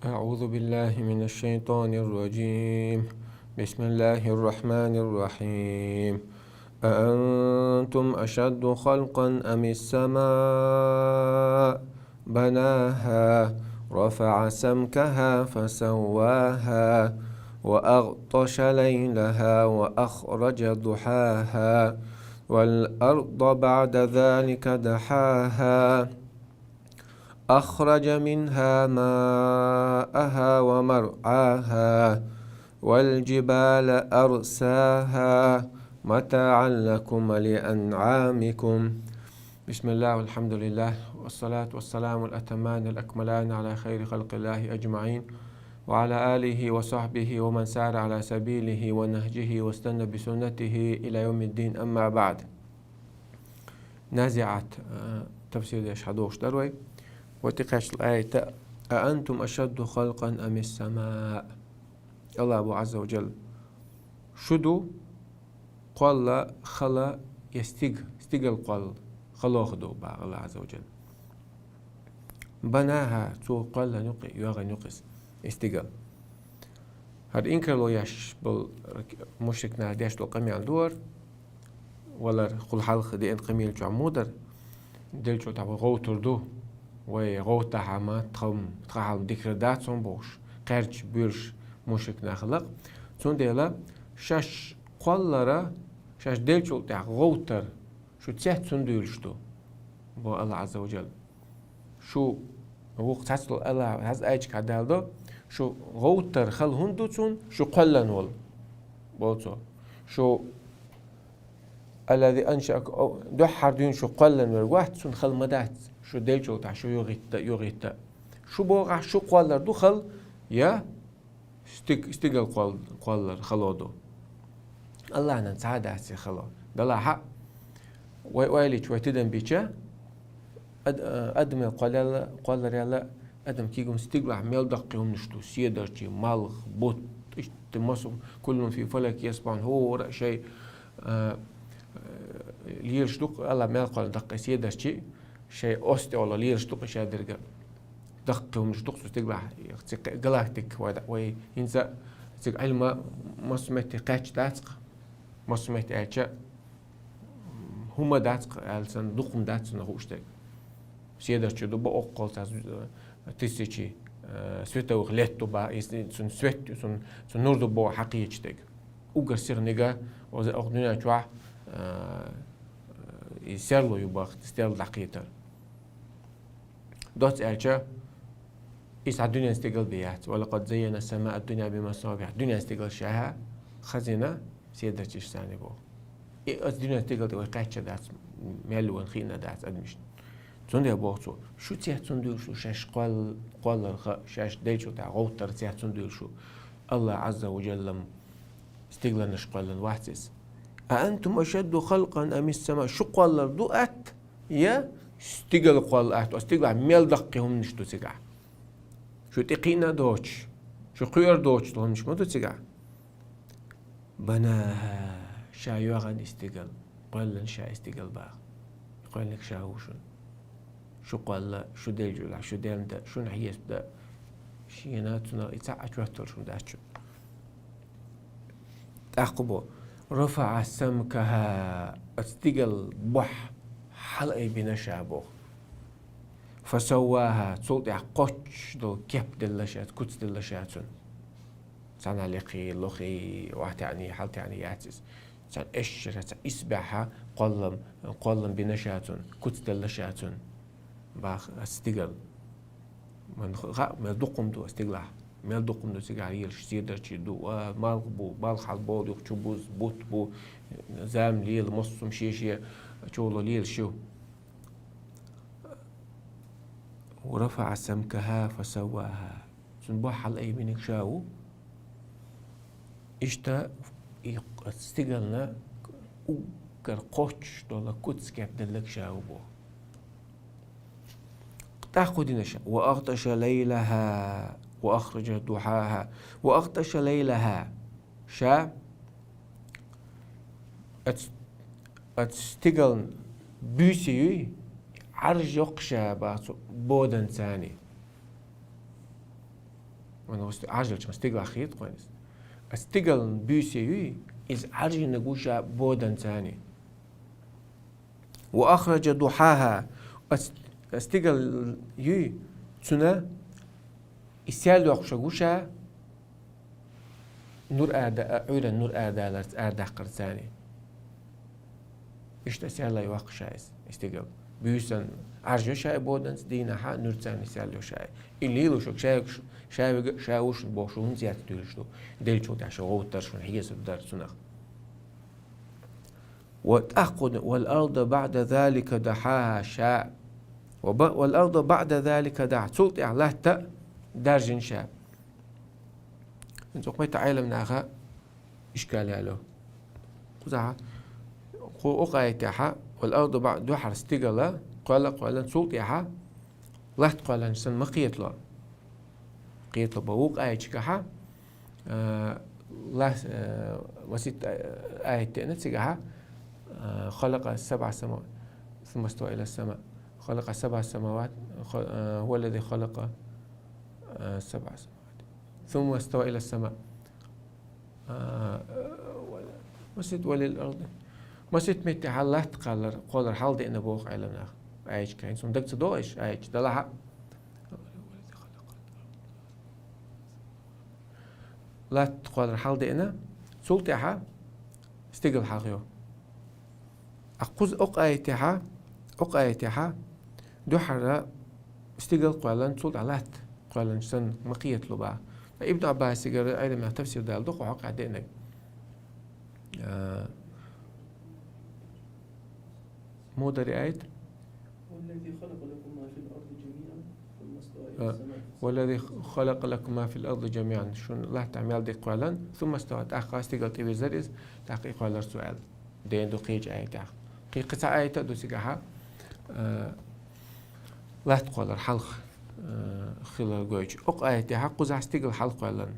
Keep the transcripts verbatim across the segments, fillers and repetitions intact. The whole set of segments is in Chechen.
أعوذ بالله من الشيطان الرجيم. بسم الله الرحمن الرحيم. أأنتم أشد خلقا أم السماء بناها رفع سمكها فسواها وأغطش ليلها وأخرج ضحاها والأرض بعد ذلك دحاها أخرج منها ماءها ومرعاها والجبال أرساها متاعا لكم ولأنعامكم. بسم الله والحمد لله والصلاة والسلام الأتمان الأكملان على خير خلق الله أجمعين وعلى آله وصحبه ومن سار على سبيله ونهجه واستنى بسنته إلى يوم الدين، أما بعد. Назиат, э, тафсир деш хьадохуш дар вай. Ва тӀекхаьчча аята: «أأنتم أشد خلقا أم السماء؟» Аллах бу Азза ва Джалла. Шу ду кхолла хала я стиг, стигал кхолла халох ду, бах Аллах Азза ва Джалла. Банаха, цо кхоллан юкъе, йоагӀан юкъес, и стигал. ХӀара инкарло еш болу мушрик наха деш долу къамел ду хӀара, валар хӀул хьалха деана къамел чохь муха дара, деллачул тӀаьхьа вай гӀовтур ду, вай гӀовттахь ма тхан, тхан хьал дикар дац хьуна бохуш, кхаьрдаш буьйлуш мушрик нах лакха. Цундела шаьш кхоллара, шаьш деллачул тӀаьхьа гӀовттар, шу цеццун дуьйлуш ду, бо Аллах Азза ва Джалла. Шу вукху цхьацца долу Аллах хьаза аьлча хьадалдо, шу гӀовттар хала хӀунда ду цунна, шу кхоллан волу, бо цо. Шу الذي أنشأكم, о, дуьххьара дуьйна шу кхоллан верг вац, цунна хала ма дац, шу деллачул тӀаьхьа шу юхатта, юхатта. Шу бохахь, шу кхоллар ду хала, я стиг-, стигал кхол-, кхоллар хало ду. Аллахьна цхьа а дац и хало. Далахьа, вай ойла йича, вай тидам бича, ад-, а, адамел кхоллал-, кхолларел, адам кегам стигалахь мел даккхий хӀуманаш ду, седарчий, малх, бутт, иштта масу, كل في فلك يسبحون, хӀора шай, а, а, лелаш ду-кх Аллах мел кхоллар даккхий седарчий, шайн оста тӀе олу лелаш ду-кх шадерг. Даккхий хӀуманаш ду-кх цу стигалахь, цигахь галактика вай, вай хӀинца цига Ӏилма массо метте кхаьчна дац-кх. Массо метте аьлча, хӀума дац-кх аьлла санна, дукха хӀума дац цунах хууш дерг. Седарчий ду боху оккхул цхьа, э, тысячи, э, световых лет ду боху, если цунна свет, цунна, цунна нур ду боху хьакхеташ дерг. Уггар сиха нигат, оз-, окху дуьнен чохь, э, и серло ю боху, серло дӀакхетар. Доцца аьлча, иза дуьнен стигал бен яц. ولقد زينا السماء الدنيا بمصابيح. Дуьнен стигал ша хазийна седарчашца боху. И оцу дуьнен стигал тӀе вай кхаьчна дац, мел вайна хиъна дац адамашна. Цундела боху цо, шу цеццун дуьйлуш ду, шаьш кхол-, кхолларх, шаьш деллачул тӀаьхьа гӀовттар цеццун дуьйлуш ду. Аллах Азза ва Джалла стигаланаш кхоллан вац иза. أأنتم أشد خلقا أم السماء؟ Шу кхоллар ду атта, я стигал кхолла атта, оцу стигалахь мел даккхий хӀуманаш ду цигахь. Шу тӀекхиъна а доцуш, шу кхоьрур доцуш долу хӀуманаш ма ду цигахь. بناها, ша йоьгӀна и стигал, кхоллан ша и стигал баха. Кхоьллинарг ша ву шуна. Шу кхолла, шу деллачул тӀаьхьа, шу денна дан, шуна хьесап дан. Шена цунах и цхьа а чотталуш хӀума дац шуна. ТӀаккха бо, رفع سمكها, оцу стигал бохь хьалаайбина ша боху. فسواها, цул тӀаьхьа кхоччуш долу кеп делла ша, куц делла ша цунна. Цхьана лекхий, лохий, охьатаьӀний, хьалатаьӀний яц иза. Цхьана эшшара, цхьа исбаьхьа кхоллам, кхоллам бина ша цунна, куц делла ша цунна. Бах, ас стигал. Ман х-, ха, мел дукха хӀума ду ас стигалахь. Мел дукха хӀума ду цигахь лелаш, седарчий ду, а, малх бу, малх хьалаболу юха чу бузу, бутт бу, зама лела, массо а шен-шен чоло лелаш ю. ورفع سمكها فسواها. Цунна бохь хьалаайбинарг ша ву. Иштта и стигална уггар кхоччуш долу куц кеп делларг ша ву боху. ТӀаккха хӀун дина ша? وأغطش ليلها وأخرج ضحاها. وأغطش ليلها. Ша оцу, оцу стигална буьйса юй, Ӏаржйоккху ша бах цу боданца. Вайна гӀоста Ӏаржалча стигалах хетта кхойнас. А стигалан буьйса юй, иза Ӏаржинарг ва ша боданцани. «وأخرج ضحاها». А с-, а стигал юй, цунна и сел йоккхушаг ва ша нур ада-, а, Ӏуьйран нур адаларца, арадаккхарцани. Иштта сел йоккху ша иза, и стигал. Буьйсан Ӏаржайо ша боданца, дийнахьа нуьрцани сел йо ша. И лелаш йолуш ша, ша вига, ша вуш бохуш хӀунда зерта туьйлуш ду? Деллачул тӀаьхьа ша гӀовттар шуна, хьесап дар цунах. Ва тӀаккха кху-, «والأرض بعد ذلك دحاها» ша. Ва ба-, «والأرض بعد ذلك دحاها». Цул тӀаьхьа латта даьржина ша. ХӀинца укх метта Ӏеламнаха ишкал яло. Кхузахьа, кху укх аятехьа, «والأرض بعد», дуьххьара стигала кхоьлла, кхоьллина, цул тӀаьхьа латта кхоьллинча санна ма кхетало. Кхетало боху вукху аятчигахьа, а, лас-, а, масийтта аят деана цигахьа, а, «خلق سبع سماوات ثم استوى إلى السماء، خلق سبع سماوات، خ-، а, هو الذي خلق، а, سبع سماوات ثم استوى إلى السماء». А, масийтта «وللأرض». Масийтта меттехьа латта кхоллар, кхоллар хьалдеана боху Ӏеламнаха. Аятча кайна, цунна дага ца догӀу иш, аятча далахьа. Латта кхоллар хьалдеана, цул тӀаьхьа стигал хьалхайо. А кхуза укх аятехьа, укх аятехьа, дуьххьара стигал кхоьллина, цул тӀаьхьа латта кхоьллинча санна ма кхетало боху. Ибн Ӏаббасигара Ӏеламнаха тафсир далла ду кху хьокъехь деанарг. А, муха дара аят? «والذي خلق لكم ما في الأرض جميعا ثم استوى إلى السماء». «والذي خلق لكم ما في الأرض جميعا». Шуна латтахь мел дерг кхоьллина, «ثم استوى», тӀаккха стигал тӀевирзира иза, тӀаккха и кхоьллира цо аьлла. Деана ду кхечу аятехь. Кхин кхин цхьа аят а ду цигахьа, а, латта кхоллар хьалха, а, хилар гойтуш. Укх аятехьа кхузахь стигал хьалха кхоьллина.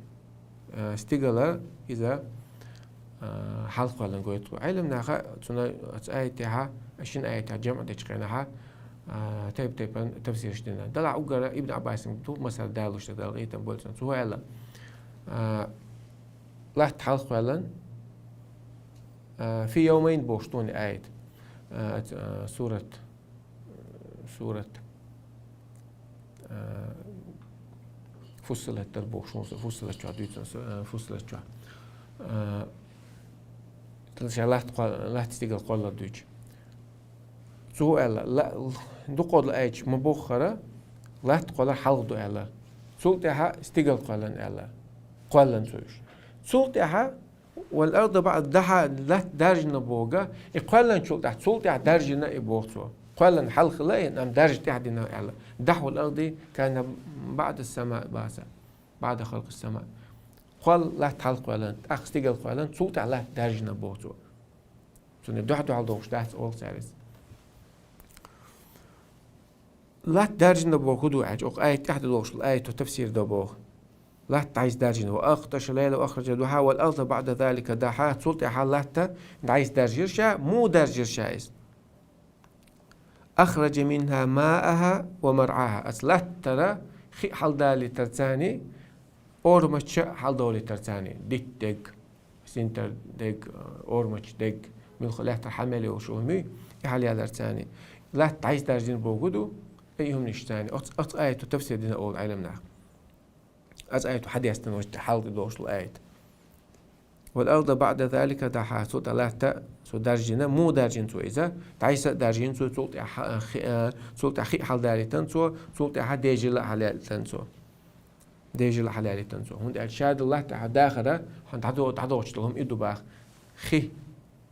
А, стигала иза, а, хьалха кхоьллина гойту. Ӏеламнаха цунна оцу аятехьа, шина аятехьа жамӀ дечу хенахьа, а, тайп-тайпана тафсираш дина. Далахь уггара Ибн Ӏаббасин ду масала далуш дерг, Дала къинхетам бойла цунна. Цо аьлла, а, латта хьалха кхоьллина, а, «في يومين» бохуш дуьйна аят. А, а, сурат, сурат, а, Фуссилат дара бохуш, Фуссилат чохь дуьйцу, а, Фуссилат чохь. А, тӀаккха ша латта кхо-, латта стигал кхоллар дуьйцу. Цо аьлла, ла-, дукхаха аьлча ма боху хӀара, латта кхоллар хьалха ду аьлла. Цул тӀаьхьа стигал кхоьллина аьлла. Кхоьллина цо уьш. Цул тӀаьхьа «والأرض بعد دحاها», латта даьржина боху, и кхоьллинчул тӀаьхьа, цул тӀаьхьа даьржина и боху цо. Кхоьллина хьалха хилла и, амма даьржина тӀаьхьа дина аьлла. «دحو الأرض كأنها بعد السماء باسطة، بعد خلق السماء». Кхолла латта хьалха кхоьллина, тӀаккха стигал кхоьллина, цул тӀаьхьа латта даьржина боху цо. Цунна дуьхьал-дуьхьал дохуш дац олу цара иза. Латта даьржина боху хӀун ду аьлча, оха аят тӀехь долуш, аято тафсир до боху. Латта дӀайса даьржина. «وأغطش الليل وأخرج ضحاها والأرض بعد ذلك دحاها». Цул тӀаьхьа латта дӀайса даьржира ша, муха даьржира ша иза? «أخرج منها ماءها ومرعاها». Аса латтара хи хьалдалийтарцани, орамаш хьалдолийтарцани, дитт дерг, синтар дерг, орамаш дерг, муьлхха лаьттара хьал мел йолуш хӀума юй, и хьалъяларцани. Латта дӀайса даьржина боху ду, и хӀуманаш цани. Оц-, оцу аято тафсир дина олу Ӏеламнаха. Оцу аято хьадестина вайшта хьалха долуш долу аят. «والأرض بعد ذلك دحاها». Цул тӀаьхьа латта цо даьржина, муха даьржина цо иза? ДӀайса а даьржина цо, цул тӀаьхьа хи-, а, цул тӀаьхьа хи хьалдалийтина цо, цул тӀаьхьа дежила а хьалъялийтина цо. Дежила хьалъялийтина цо. ХӀунда аьлча ша долу латта тӀехь дахар, хьуна дӀадо-, дӀадохучу долу хӀума и ду боху. Хи,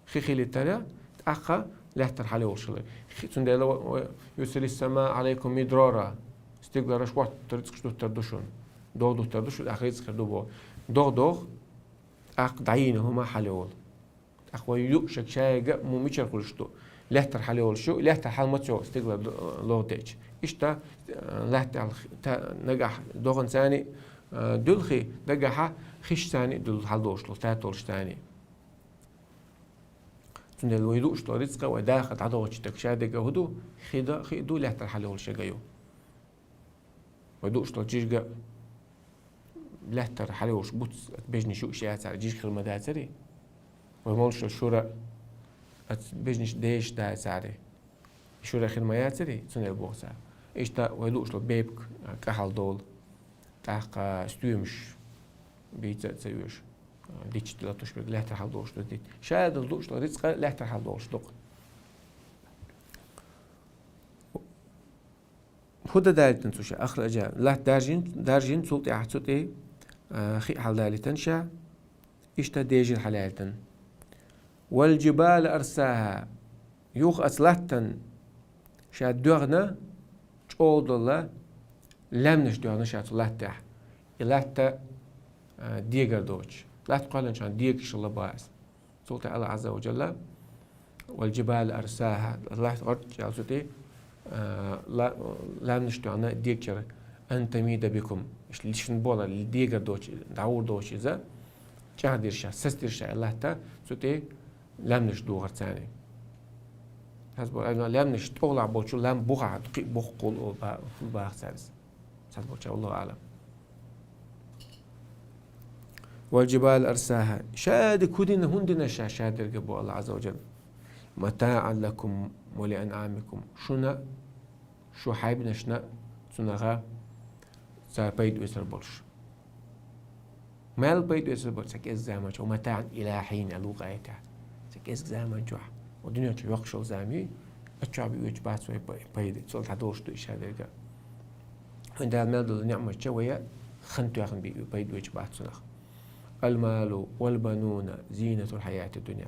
хи хилийтара, тӀаккха лаьттара хьалайолуш хилар. Хи, цундела ва, ва, «يرسل السماء عليكم مدرارا». Стигалара шорта рицкъаш дуттар ду шуна. ДогӀа дуттар ду шуна, тӀаккха рицкъ хир ду боху. ДогӀа доху, тӀаккха дӀайийна хӀума хьалайолу. ТӀаккха вай юуш шайга а муха мичара хуьлуш ду? Лаьттара хьалайолуш ю, лаьттара хьал ма ца йолу стигалара ду-, логӀа деъча. Иштта, э, лаьттахьла х-, та-, нагахь догӀанцани, э, дуьллу хи, дагахьа хиш цани дуьллу хьал долуш ду, татолуш цани. Цундела вай юуш долу рицкъа, вай дахар дӀадохучу дага ша дага хӀун ду? Хи ду, хи ду, лаьттара хьалайолуш яга ю. Вай юуш долу чижга лаьттара хьалйолуш буц, бежнаш юуш яцара, жижиг хир ма дацарий? Вай молуш шура, ацу бежнаш дешаш дацара. Шура хир ма яцарий, цунел боху цара. Иштта вай лууш долу бепиг, а, кӀа хьалдолу. ТӀаккха стоьмаш бийца а ца оьшу. Дича латуш берг лаьттара хьалдолуш ду дитта. Ша дала лууш долу рицкъа лаьттара хьалдолуш ду-кх. ХӀун дан далийтина цу ша? Ахража, латта даржийна, даржийна, цул тӀаьхьа цу тӀе, а, хи хьалдалийтина ша, иштта дежира хьалаьллийтина. Вал джибала арсаха. Юха оцу латтана ша доьгӀна, чӀогӀа долу лаьмнаш доьгӀна ша цу латтехь. И латта, а, дегар доцуш. Латта кхоьллинчхьана дегаш хилла боху иза. Цул тӀаьхьа Аллах Азза ва Джалла: «Вал джибала арсаха». Аллах гӀорта аьлла цу тӀе, а, ла-, лаьмнаш тоьхна дегчара: «Ан тамида бикум». Шуна бола дегар доцу, дӀагӀур доцу иза, чӀагӀдира ша, сацдира ша и латта, цу тӀе лаьмнаш дохура царна. Хаза боху, лаьмнаш тӀехула болчу лам бухахь кхин а бухкула ба-, баха царна. Цхьаболчара, Аллаху аӀлам. «Вал джибала арсаха». Ша дика хӀун дина, хӀун дина ша, ша дерг боху Аллах Азза ва Джалла. «МатаӀан лакум ва ли анӀамикум». Шуна, шу хьайбанашна, цунах цара пайда оьцур болуш. Мел пайда оьцур болуш, цхьа кӀезиг заман чохь, «матаӀан ила хьин» аьлла ву къайтехь. Цхьа кӀезиг заман чохь. Ва дуьнен чу йоккхуш йолу зама ю, аччохь бен оьцуш бац вай пай-, пайда. Цул тӀаьхьа долуш ду и ша дерг. Вайн Дала мел долу ниӀматча вай хан тоьхна бен пайда оьцуш бац цунах. «Алмалу вал бануна зинатул хьаятид дунья».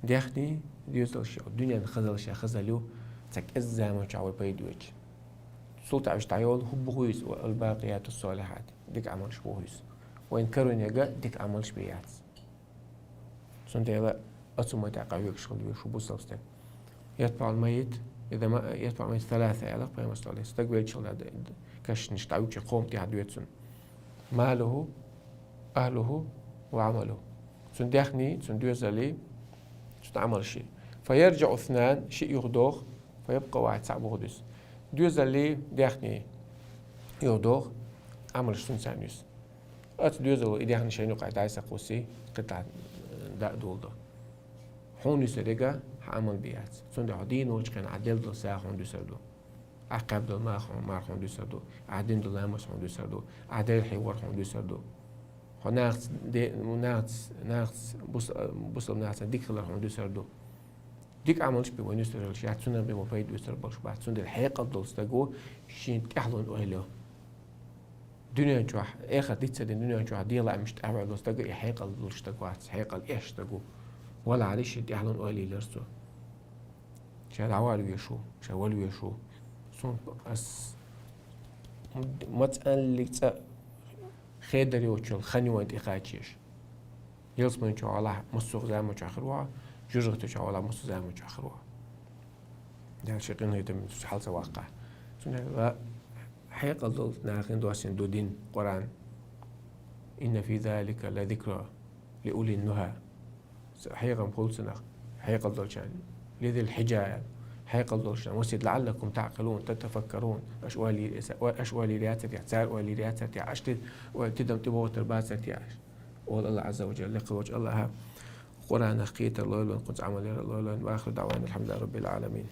Даьхний, доьзалш, дуьненан хазалш, хазалла ю, цхьа кӀезиг заман чохь вай пайда оьцуш. Цул тӀаьхьа уьш дӀайолу, хӀун боху иза, «вал бакъиятус салихьат». Дика Ӏамалш боху иза. Вайн карунега дика Ӏамалш бен яц. Цундела оцу ма тӀе къахьоьгуш хила веза шу бусалба стаг. «ЯтбаӀул маййит, иза ма, ятбаӀул маййит саласа», аьлла Пайхамар, саллаллаху алейхи ва саллям, стаг велча хила кешнаш дӀавуьгучу кхо хӀума тӀехь доьцу цунна. «Малуху, ахлуху ва Ӏамалуху». Цуьнан даьхний, цуьнан доьзалий, цуьнан Ӏамалший. «Фа ярджиӀу иснан», шиъ юхадоху, «фа ябкъа вахьид», цхьаъ боху дуьсу. Доьзалий, даьхний юхадоху, Ӏамалш цуьнца царна юьсу. Оцу доьзало и даьхни шайна юкъахь дӀасакхуссий, кхидӀа даа долу до. Хьуна юьсур яга, хьан Ӏамал бен яц. Цундела хьо дийна волчу хенахь делла долу сагӀа хьуна дуьсур ду. Ахь кхаьбна долу марха, марха хьуна дуьсур ду. Ахь дина долу ламаз хьуна дуьсур ду. Ахь делахь вар хьуна дуьсур ду. Хьо нахаца де-, нахаца, нахаца бус-, бусалба нахаца дика хилар хьуна дуьсур ду. Дика Ӏамалш бен вайн юьсур йолуш яц, цунах бен вай пайда оьцур болуш бац. Цундела хьекъал долу стаго шен тӀаьхьалонан ойла йо. Дуьнен чохь, эхарт дицдина дуьнен чохь дела Ӏамаш тӀаьхьаваьлла стага и хьекъал долуш стаг вац, хьекъал эш стаг ву. Валахьара шен тӀаьхьалонан ойла йиллира цо. Ша дӀавала везаш ву, ша вала везаш ву. Суна ас маца аьллиг цӀа хедар йоцучул хан ю вайн тӀекхачийша. Ялсамани чохь валахь, массо а заман чохь хир ву хьо, жожагӀате чохь валахь, массо а заман чохь хир ву хьо. Дала шен къинхетам цу хьал ца ваккхахь. Цундела хьекъал долу нахана доссийна ду дин, Къуръан. «Инна фи залика ла зикра ли улин нуха». Хьехам хуьлу цунах, хьекъал долчарна. «Ли зил хьижа», хьекъал долчарна. «Ва сид лаӀаллакум таӀкъилун, татафаккарун». Аша ойла йийр, аша ойла йийр яцара те, цара ойла йийр яцара те, аша ти-, ойла тидам тӀебогӀуьйтур бацара те аша. Олу Аллах Азза ва Джалла, лекха волчу Аллаха Къуръанах кхетар лойла вайн, кхунца Ӏамал яр лойла вайн. Ва ахиру даӀвана алхьамдулиллахӀи раббил Ӏаламин.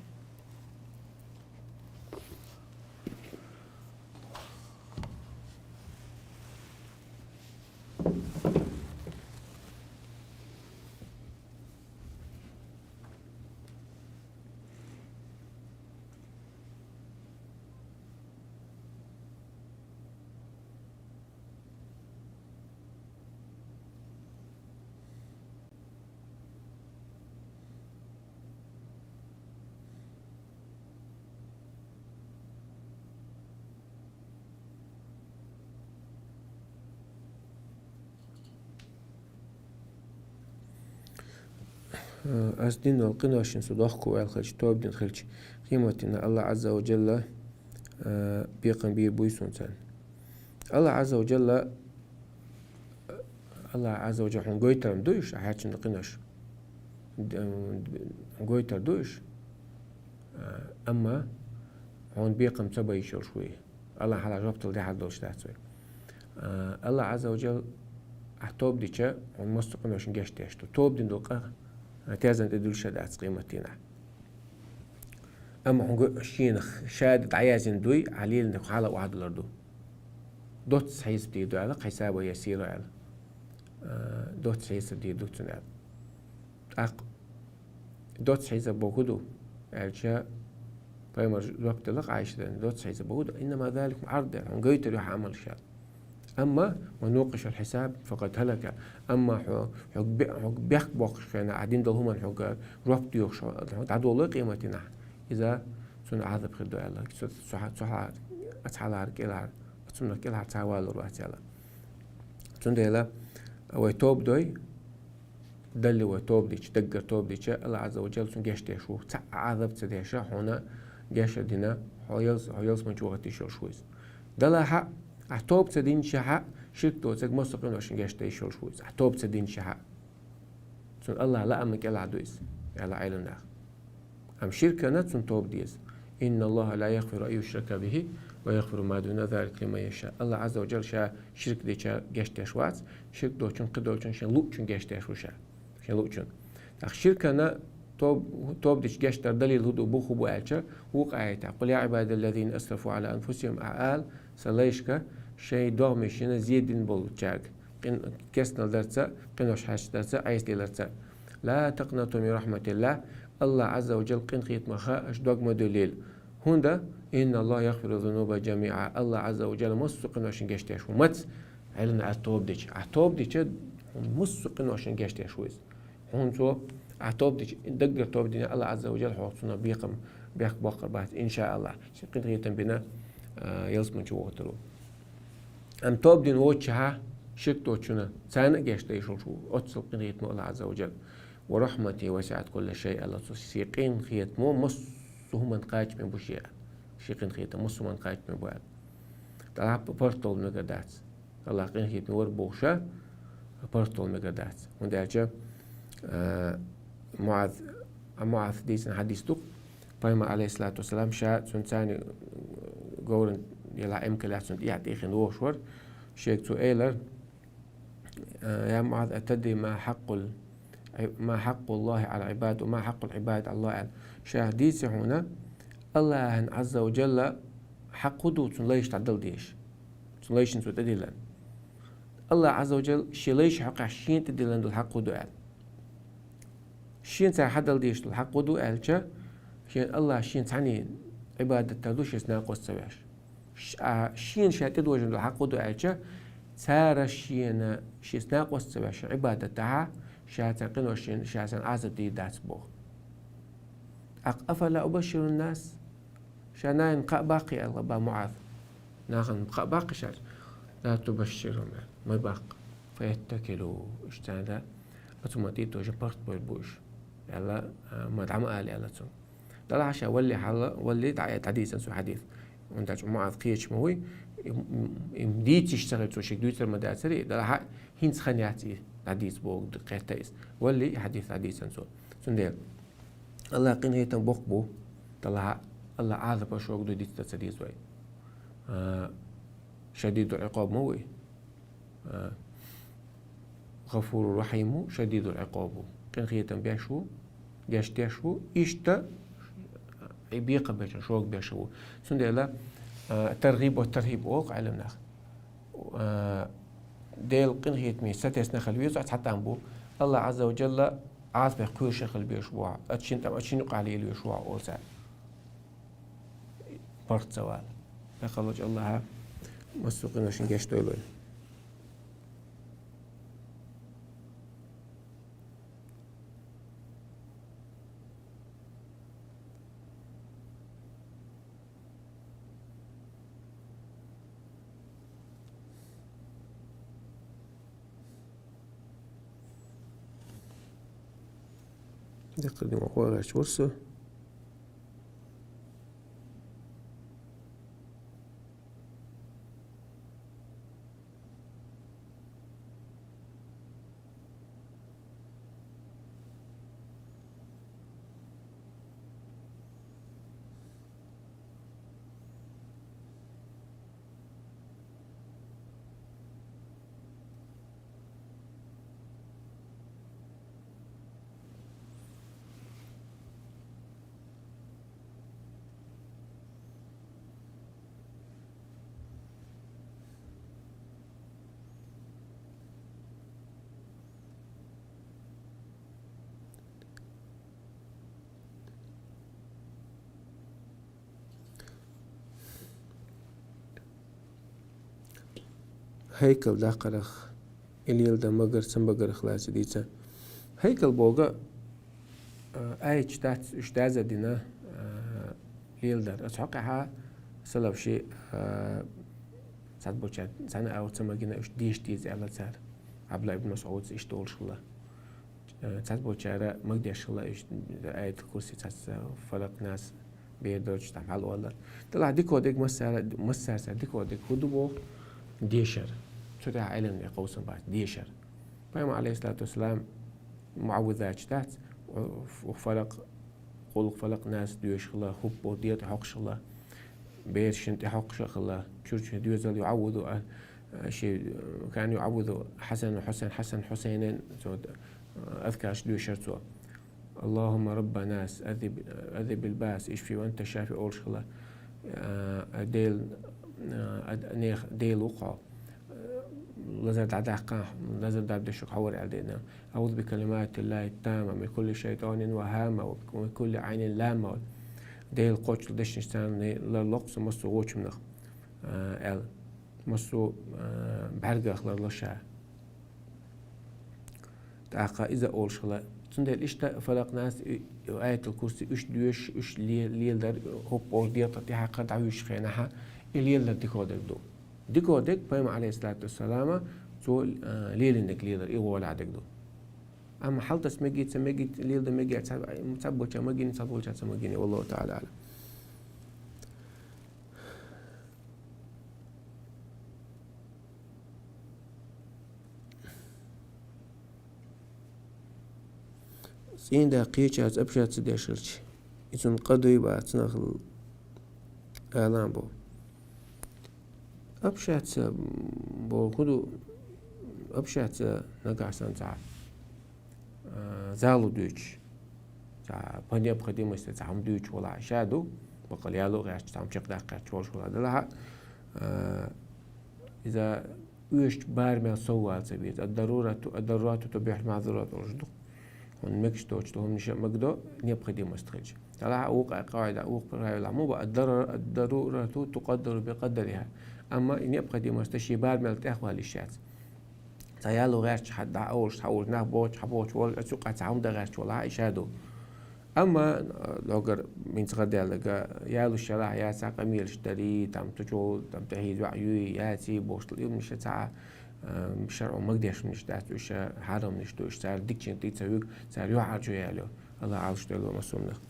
Ас дина долу къиношна со дохко ваьлла хилча, тоба дина хилча, къематдийнахь Аллах Азза ва Джалла, а, бекхам бийр буй суна царна. Аллах Азза ва Джалла, Аллах Азза ва Джалла хьуна гойтаран ду уьш, ахьа цуьнан къинош? Д-, гойтар ду уьш? А, амма хьуна бекхам ца байча йолуш вуй. Аллахьан хьалха жоп дала дехьа долуш дац вай. А, Аллах Азза ва Джалла, ахь тоба дича, хьуна массо а къиношна гешт деш ду. Тоба дина долу къа, а, терзан тӀе дуьллуш дац къематдийнахь. Амма хьуна го-, шена ша дӀаяздина дуй, ахь лелийнарг хьала охьадалар ду. Доцца хьесап дийр ду аьлла, хьисабан ясира аьлла. А, доцца хьесап дийр ду цунна аьлла. ТӀаккха доцца хьесап бохург хӀун ду аьлча, пайхамара жоп делла Ӏайшатана, доцца хьесап бохург хӀун ду: «Иннама заликум Ӏард», хьуна гойтур ю хьан Ӏамалш аьлла. Амма «ман нуккъиша ал-хьисаб, факъад халак». Амма хьо, хьо бе-, хьо бехк боккхуш хенахь, ахь дина долу хӀуманна хьоьга жоп доьхуш, хьо дӀадолалой къематдийнахь, иза цунна Ӏазап хир ду аьлла. Цу, цу хьа-, цу хьа-, оцу хьалхара кӀелхьара, оцунах кӀелхьара цхьа валур вац аьлла. Цундела вай тоба дой, Далла вай тоба дича, даггара тоба дича, Аллах Азза ва Джалла цунна гешт деш ву. Цхьа а Ӏазап ца деш, хьуна гешт а дина, хьо ялс-, хьо ялсамани чу вахийтуш йолуш ву иза. Делахь а, ахь тоба ца динчахь а, ширк доцург массо а къиношна гешт деш йолуш ву иза. Ахь тоба ца динчахь а. Цунна Аллахьан лааман кӀелахь ду иза, аьлла Ӏеламнаха. Амма ширк хилча цунна тоба деза. «Инна Аллаха ла ягъфиру ан юшрака бихи ва ягъфиру ма дуна залика лиман яша». Аллах Азза ва Джалла ша ширк дича гешт деш вац, ширк доцучун, кхидолчун, шен луучун гешт деш ву ша. Шен луучун. ТӀаккха ширк хилча тоб-, тоба дича гешт дар далил хӀун ду, бохург хӀун бу аьлча, вукху аятехь: «Къул я Ӏибадаллазина асрафу Ӏала анфусихим», ахь ала сан лайшка, шайн догӀмашна зе дина болчаьрга, къин-, кестнал дарца, къинош хьаштдарца, Ӏеса леларца. «Ла такънату мин рахматиллах», Аллах Азза ва Джалла къинхетамах аша дог ма дуьллийла. ХӀунда: «Инна Аллаха ягъфиру зунуба джамиӀа». Аллах Азза ва Джалла массо а къиношна гешт деш ву. Маца? Ӏилман а тоба дича. Ахь тоба дича, хьуна массо а къиношна гешт деш ву иза. Хьуна цо, ахь тоба дича, даггара тоба дина, Аллах Азза ва Джалла хьох цунах бекхам, бехк боккхур бац, иншааллах. Шен къинхетам бина, а, ялсамани чу вохуьйтур ву. Амма тоба дина воцчахьа, ширк доцучунна, царна а гешт деш волуш ву, оццул къинхетаме Аллах Азза ва Джалла. «Ва рахмати васиӀат кулла шай», аьлла цо, шен къинхетамо массо а хӀуманна кхачаме бу шен. Шен къинхетам массо а хӀуманна кхачаме бу аьлла. ТӀаккха паргӀатдовла мегар дац. Аллах къинхетаме вара бохуш, паргӀатдовла мегар дац. ХӀунда аьлча, а, МуӀаз, а, МуӀаз дийцина хьадис ду-кх, пайхамар, алейхиссалату вассалам, ша цунна царна говран елахь эмкалехь цунна тӀехь тӀехина вогӀуш вара, шега цо элира: «Я МуӀаз, атадри ма хьакъул, ма хьакъуллахи Ӏалал Ӏибад, ва ма хьакъул Ӏибади Ӏалаллахи?» аьлла. Ша дийций хьуна, Аллахьан Азза ва Джалла хьакъ хӀун ду цуьнан лайш дӀадала дезаш? Цуьнан лайшна цо тӀедиллина. Аллах Азза ва Джалла шен лайшна хьокъехь шена тӀедиллина долу хьакъ хӀун ду аьлла. Шена цара хьадала дезаш долу хьакъ хӀун ду аьлча, шен Аллах шена цхьаьна Ӏибадат дар ду, шеца накъост ца веш. Ш-, а, шена ша тӀедожийна долу хьакъ хӀун ду аьлча, цара шена, шеца накъост ца веш, Ӏибадат дахьа, ша царна къинош, ша царна Ӏазап дийр дац боху. ТӀаккха: «Афала убашширун нас?» Ша нахана кхаъ баккхий аьлла, боху МуӀаз. Нахана кхаъ баккхий ша? «Ла тубашширхум», аьлла, ма баккха. «Фаяттакилу». Иштта царна оцу ма тӀе тожа паргӀат бевр бу уьш, аьлла, а, ма дӀа ма ала аьлла цунна. Делахь а ша валли хьала, валли дӀа-, дӀадийцина цо хьадис. ХӀунда аьлча МуӀаз кхеча ма вуй, им, им, им дийцича ца хилча цо шега дуьйцур ма дацара, делахь а хӀинца хан яц и дӀадийца бохург кхетта иза. Валли и хьадис дӀадийцина цо. Цундела Аллах къинхетам боккха бу, делахь а Аллах Ӏазапаш шога ду диц дан ца деза вай. А, шадидул Ӏикъаб ма вуй. А, Гъафуру Рахьим ву, шадидул Ӏикъаб ву. Къинхетам беш ву, гечдеш ву, иштта и бекхам бечун шога беш ву. Цундела, а, таргӀиб ва тархӀиб олу Ӏеламнаха. А, Делан къинхетаме сатесна хила веза, цхьа тӀам бу. Аллах Азза ва Джалла Ӏазапах кхоьруш хила безаш ву, ат шин тӀам, ат шин юкъахь лелавеш ву олу цара. ПаргӀат ца вала. Бакъаллачу Аллаха массо а къиношна гечдойла вай. Деккъа дин вахо гӀерташ вара со. ХӀайкал даккхарах, и леладан магарца, магарах лаьца дийца. ХӀайкал боху, а, аяташ дац уьш даза дина, а, леладар. Аса хьокъехьа салаф ши, а, цхьаболчара цхьанна а ца магийна уьш деша деза аьлла цара. Ӏабдулла ибн МасӀуда иштта олуш хилла. Э, цхьаболчара магадеш хилла уьш, аятал курси, цхьацца фалакъ, нас, бер долчу тӀехь хьалавалар. Делахь дика дерг массара, массара цара дика дерг хӀун ду боху? Дешар. Цу тӀехь Ӏилман къовсам бац, дешар. Пайхамар, алейхиссалату вассалам, муӀаввизаташ дац, фалакъ, къулакъ, фалакъ, нас доьшуш хилла, хӀуббо дегӀа тӀе хьокхуш хилла, берашна тӀе хьокхуш хилла, чуьра-чуьра доьзал юӀаввизу, а, а, ши, кана юӀаввизу Хьасан, Хьусайн, Хьасан, Хьусайнан, цо, а, азкараш доьшура цо. Аллахумма раббан нас, азхӀиб-, азхӀибил баъс, ишфи ва анта шафи олуш хилла. А, Дел-, а, ад-, нех Дела ву хьо. Лазар дӀадаккха, лазар дӀадешуш хьо вара аьлла дина. Аъузу би калиматиллахи тамма мин кулли шайтанин ва хамма ва мин кулли Ӏайнин ламма. Делан кхоччуш дешнаш царна ларло-кх со массо а вочунах, а, аьлла. Массо а, а, бӀаьргах ларло ша. ТӀаккха иза олуш хилла. Цундела иштта фалакъ, нас, и, и аятал курси уьш доьшуш, уьш ле-, леладар, хӀуббо дегӀа тӀе хьокхуш дӀавуьгучу хенахь, и леладар дика дерг ду. Дика дерг пайхамар, алейхиссалату вассалама, цо, а, лелийнарг леладар, и гӀолехь дерг ду. Амма хьалтас мегий, ца мегий, леладан мегий, ца, цхьаболчара магийна, цхьаболчара ца магийна, валлаху таӀала аӀлам. ЦӀийнда кхечаьрца общаться деш хилча, и цунна къа дуй бац, цунах алан бу. Общаться боху хӀун ду? Общаться нагахь санна цхьа, а, зало дуьйцуш, цхьа по необходимости цхьа хӀума дуьйцуш валахь, ша ду, баккъал яло а гӀерташ, цхьа хӀума чекхдаккха гӀерташ волуш валахь. Делахь а, а, иза оьшучу барамел соввала ца веза. Ад-дарурату, ад-дарурату тубихьул маъзурат олуш ду. Хьуна мегаш доцуш долу хӀуманаш а магадо, необходимость хилча. Делахь а вукху къа-, къаӀида, вукху правила муха бу: ад-дарура-, ад-дарурату тукъаддару би къадарихьа. Амма и необходимость шен барамел тӀехвала йиш яц. Цхьа яло гӀерташ хьан дӀа а олуш, схьа олуш, нах бохучу, хьан бохучу волу, оцу юкъа цхьа хӀума дан гӀерташ валахь, и ша ду. Амма, а, логар минца гӀардаьлларг, ялуш шарахь яцахь къамелаш дарий, там цу чу, там тӀехьийза йоӀ юй, яций бохуш, и хӀуманаш цхьа, а, шарӀо магадеш хӀуманаш дац, уьш хьарамнаш ду, уьш цара дикачуьнга тӀе ца вуьгу, цара юьхьӀаьржо ялайо. Аллах Ӏалашдойла массо а хӀуманах.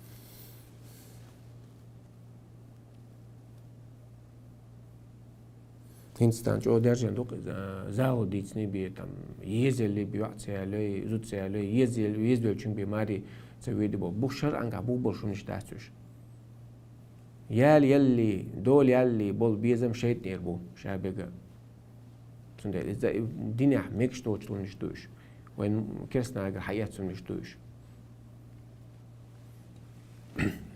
ХӀинца тхан чӀогӀа даьржина ду-кх иза, а, зало дийцина бен, там, езалли бен йоӀ ца ялой, зуда ца ялой, езал-, езавеллачуьнга бен маре ца воьду боху. Бу шарӀангахь бу болуш хӀуманаш дац уьш. Ял ялли, дола ялли болу безам шайтӀанера бу, ша бега. Цундела иза и динехь мегаш доцу хӀуманаш ду уьш. Вайн керстанагара хьаэцна хӀуманаш ду уьш.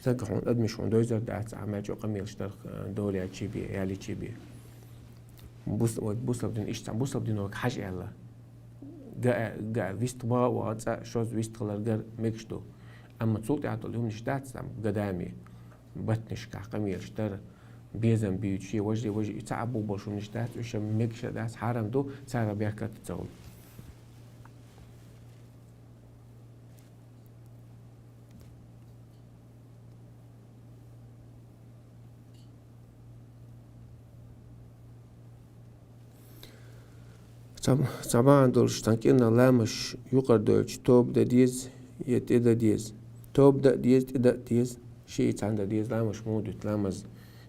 Стага хьуна, адамаш хьуна дойзар дац, Ӏамачо къамелаш дарх, э, дола яьлчий бен, ялийчий бен. Бус-, вай бусалба дин, иштта цхьа бусалба дино хьажа аьлла. Га, га, вистхула ваха цкъа, шозза вистхилар гар мегаш ду. Амма цул тӀаьхьа долу хӀуманаш дац, там, гадами, баттанашкахь къамелаш дар, безам буьйцуш, важа, важа, и цхьа а бух болуш хӀуманаш дац, уьш а мегаш а дац, хьарам ду, царах беркат а ца хуьлу. Цхьа, цхьа бахьана долуш, цхьана кӀирнах ламазаш юкъара дойлча, тоба дан деза я тӀе дан деза? Тоба дан а деза, тӀе дан а деза. Шиъ цхьаьна дан деза, ламазаш муха дуьту, ламаз,